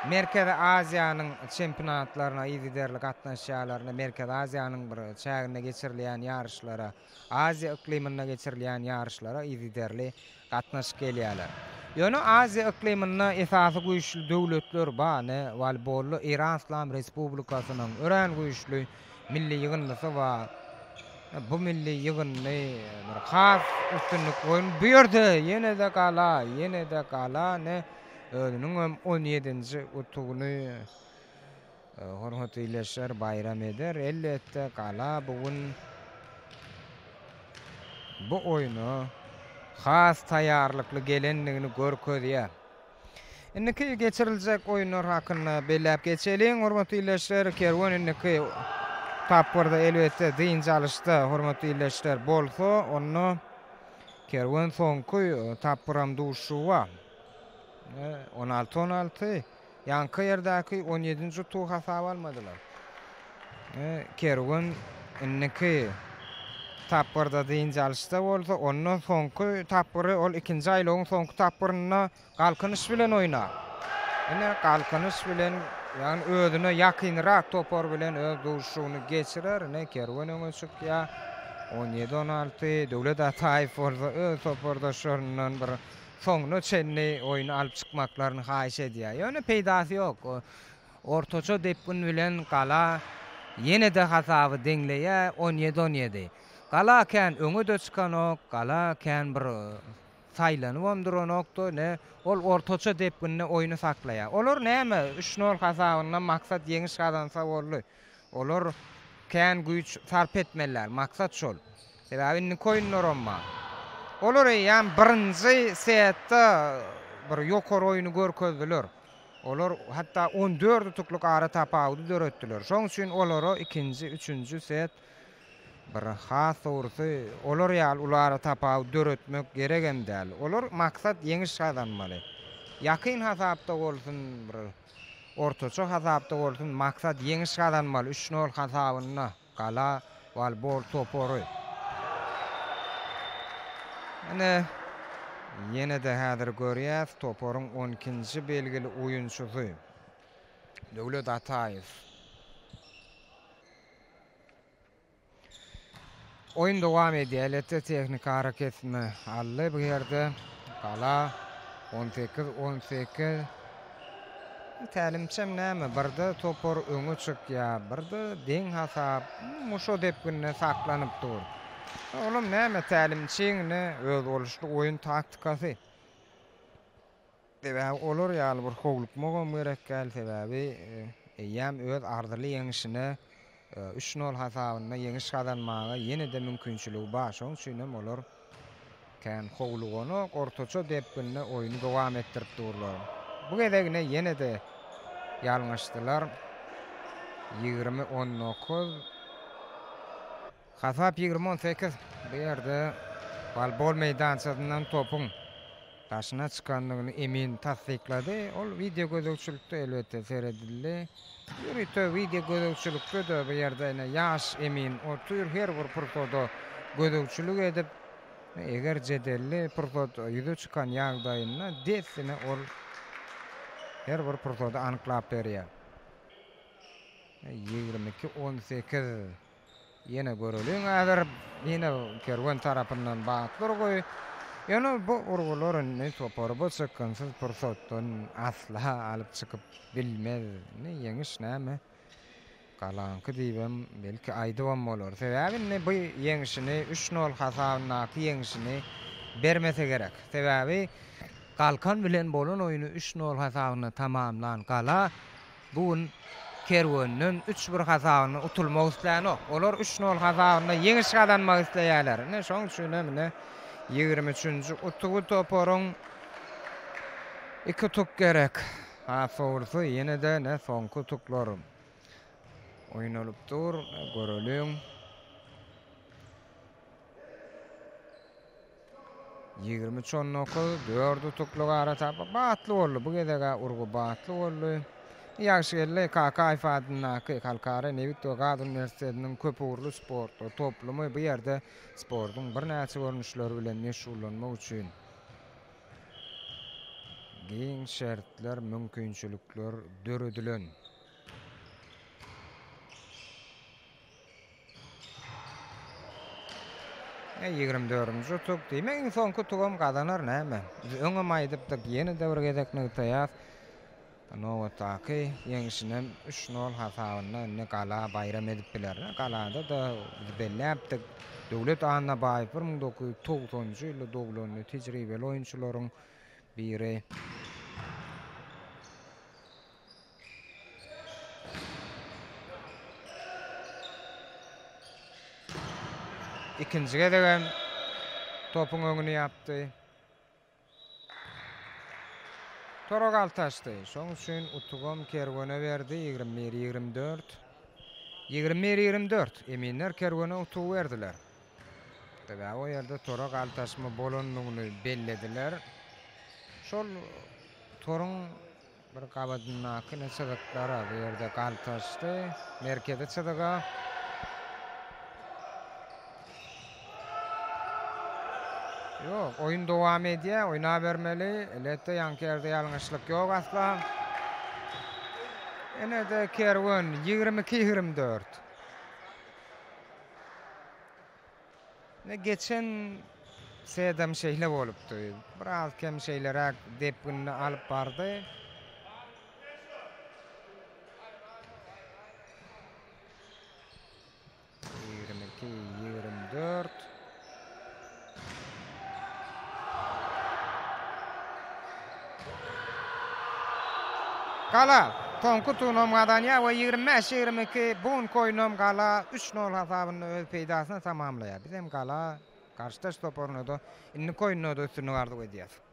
Merkezi Aziýanyň çempionatlaryna yzygiderli gatnaşýarlar. Merkezi Aziýanyň bir çäginde geçirilýän ýaryşlara, Aziýa yklymynda geçirilýän ýaryşlara yzygiderli gatnaşyp gelýärler. Ýöne Aziýa yklymynda esasy güýçli döwletler bar, ine, woleýbolda Eýran Yslam Respublikasynyň örän güýçli Milli ýygyndysy bar. Bu milli ýygyndy bir has üstünlikli oýun. Bu ýerde ýene-de gala, ýene-de gala ne? Özüniňem on ýedinji utugyny hormatly ildeşler baýram eder. Elbetde, Gala bu gün bu oýna has taýýarlykly gelendigini görkezýär. Indiki geçiriljek oýunlar hakynda belläp geçeliň, hormatly ildeşler. Kerwen indiki tapgyrda elbetde dynç alyşda, hormatly ildeşler, bolsa, onda Kerwen soňky tapgyram duşuşygy bar. 16 16 ýaňky ýerdäki on ýedinji utugy hasaba almadylar. Kerwen indiki tapgyrda dynç alyşda bolsa, onda soňky tapgyry ol ikinji aýlawyň soňky tapgyrynda Galkynyş bilen oýnar. Ine, Galkynyş bilen, ýagny özüne ýakynrak topar bilen öz duşuşygyny geçirer. Ine, Kerwen öňe çykýar. 17 16 Döwlet Ataýew bolsa öz topardaşlaryndan bir soňuna çenli oýny alyp çykmaklaryny haýyş edýär. Ýöne peýdasy ýok. Ortaça depgin bilen Gala ýene-de hasaby deňleýär, 17 17. Gala kän öňe-de çykanok, Gala kän bir saýlanybam duranokdy, ine, ol ortaça depginde oýny saklaýar. Olar näme, üç nol hasabynda maksat ýeňiş gazansa boldy. Olar kän güýç sarp etmeliler, maksat şol. Sebäbi indiki oýunlaram bar. Olar eýýäm birinji setde bir ýokary oýny görkezdiler. Olar hatda 14 utuklyk ara tapawudy döretdiler. Şonuň üçin olara ikinji, üçünji set bir has dogrusy olar ýaly uly ara tapawut döretmek geregem däl. Olar maksat ýeňiş gazanmaly. Ýakyn hasapda bolsun bir ortaça hasapda bolsun maksat ýeňiş gazanmaly üç nol hasabynda Gala wolbol topary. Ine ýene-de häzir görýäs toparyň on ikinji belgili oýunçysy Döwlet Ataýew. Oýun dowam edýär. Elbetde tehniki arakesme aldy bu ýerde. Gala 18 18. Tälimçem näme, birde topar öňe çykýar, birde deň hasap, şo depginde saklanyp dur. Olam näme tälimçiň ine özboluşly oýun taktikasy. Sebäbi olar ýaly bir howlukmagam gerek däl, sebäbi eýýäm öz arzyly ýeňşine üç nol hasabynda ýeňiş gazanmaga ýene-de mümkinçiligi bar. Şonuň üçin hem olar kän howluganok, ortaça depginde oýny dowam etdirip durlar. Bu gezegine ýene-de ýalňyşdylar. 20 19. Hasap 20 18. Bu ýerde wolbol meýdançasyndan topuň daşyna çykandygyny emin tassyklady. Ol wideo gözegçilikde elbetde seredildi. Ýörite wideo gözegçilikde-de bu ýerde ine ýaş emin otyr, her bir pursada gözegçilik edip, eger jedelli pursat ýüze çykan ýagdaýynda dessine ol her bir pursady anyklap berýär. 22 18. Ýene göreliň häzir. Ýene Kerwen tarapyndan batly urgy. Ýöne bu urgular indi topary bu çykgynsyz pursatdan asla alyp çykyp bilmez. Indi ýeňiş näme? Galaňky diýibem belki aýdybam bolar. Sebäbi indi bu ýeňşini üç nol hasabyndaky ýeňşini bermese gerek. Sebäbi Galkan bilen bolan oýny üç nol hasabynda tamamlan Gala Bu gün Kerwenden üç bir hasabynda utulmak islänok. Olar üç nol hasabynda ýeňiş gazanmak isleýärler. Ine, şonuň üçin hem ine ýigrimi üçünji utugy toparyň iki utuk gerek. Has dogrusy, ýene-de ine soňky utuklar oýnalyp dur. Göreliň. 23 19, dört utuklyk ara tapyp, batly boldy. Bu gezeg-ä urgy batly boldy. Ýagşygeldi Kakaýew adyndaky Halkara nebit we gaz uniwersitetiniň köpugurly sport toplumy bu ýerde sportuň birnäçe görnüşleri bilen meşgullanmak üçin giň şertler, mümkinçilikler döredilen. 24-nji utuk. Diýmek, iň soňky utugam gazanar näme? Biz öňem aýdypdyk, ýene-de bir gezek nygtaýas. Nobatdaky ýeňşinem 3-0 hasabynda indi Gala baýram edip biler. Galada-da biz belläpdik, Döwlet Annabaýew 1990-njy ýylda doglan tejribeli oýunçylaryň biri. Ikinji gezegem topuň öňüni ýapdy. Tora galtaşdy. Şoň üçin utugam Kerwene berdi, 21, 24. 21, 24. Eminler Kerwene utugy berdiler. Sebäbi o ýerde tora galtaşma bolandygyny bellediler. Şol toruň Bir gabadyndaky ine çyzyklara bu ýerde galtaşdy. Merkezi çyzyga. Ýok, oýun dowam edýär, oýnabermeli. Elbetde, ýaňky ýerde ýalňyşlyk ýok asla. Ine-de Kerwen 22 24. Ine geçen sedem şeýle bolupdy. Biraz kem şeýleräk depginini alyp bardy. 22, 24. Gala soňky utugyny gazanýar we 25, 22 bu günki oýunam Gala üç nol hasabynda öz peýdasyna tamamlaýar. Bizem Gala garşydaş toparyna-da indiki oýunda-da üstünlik arzuw edýäris.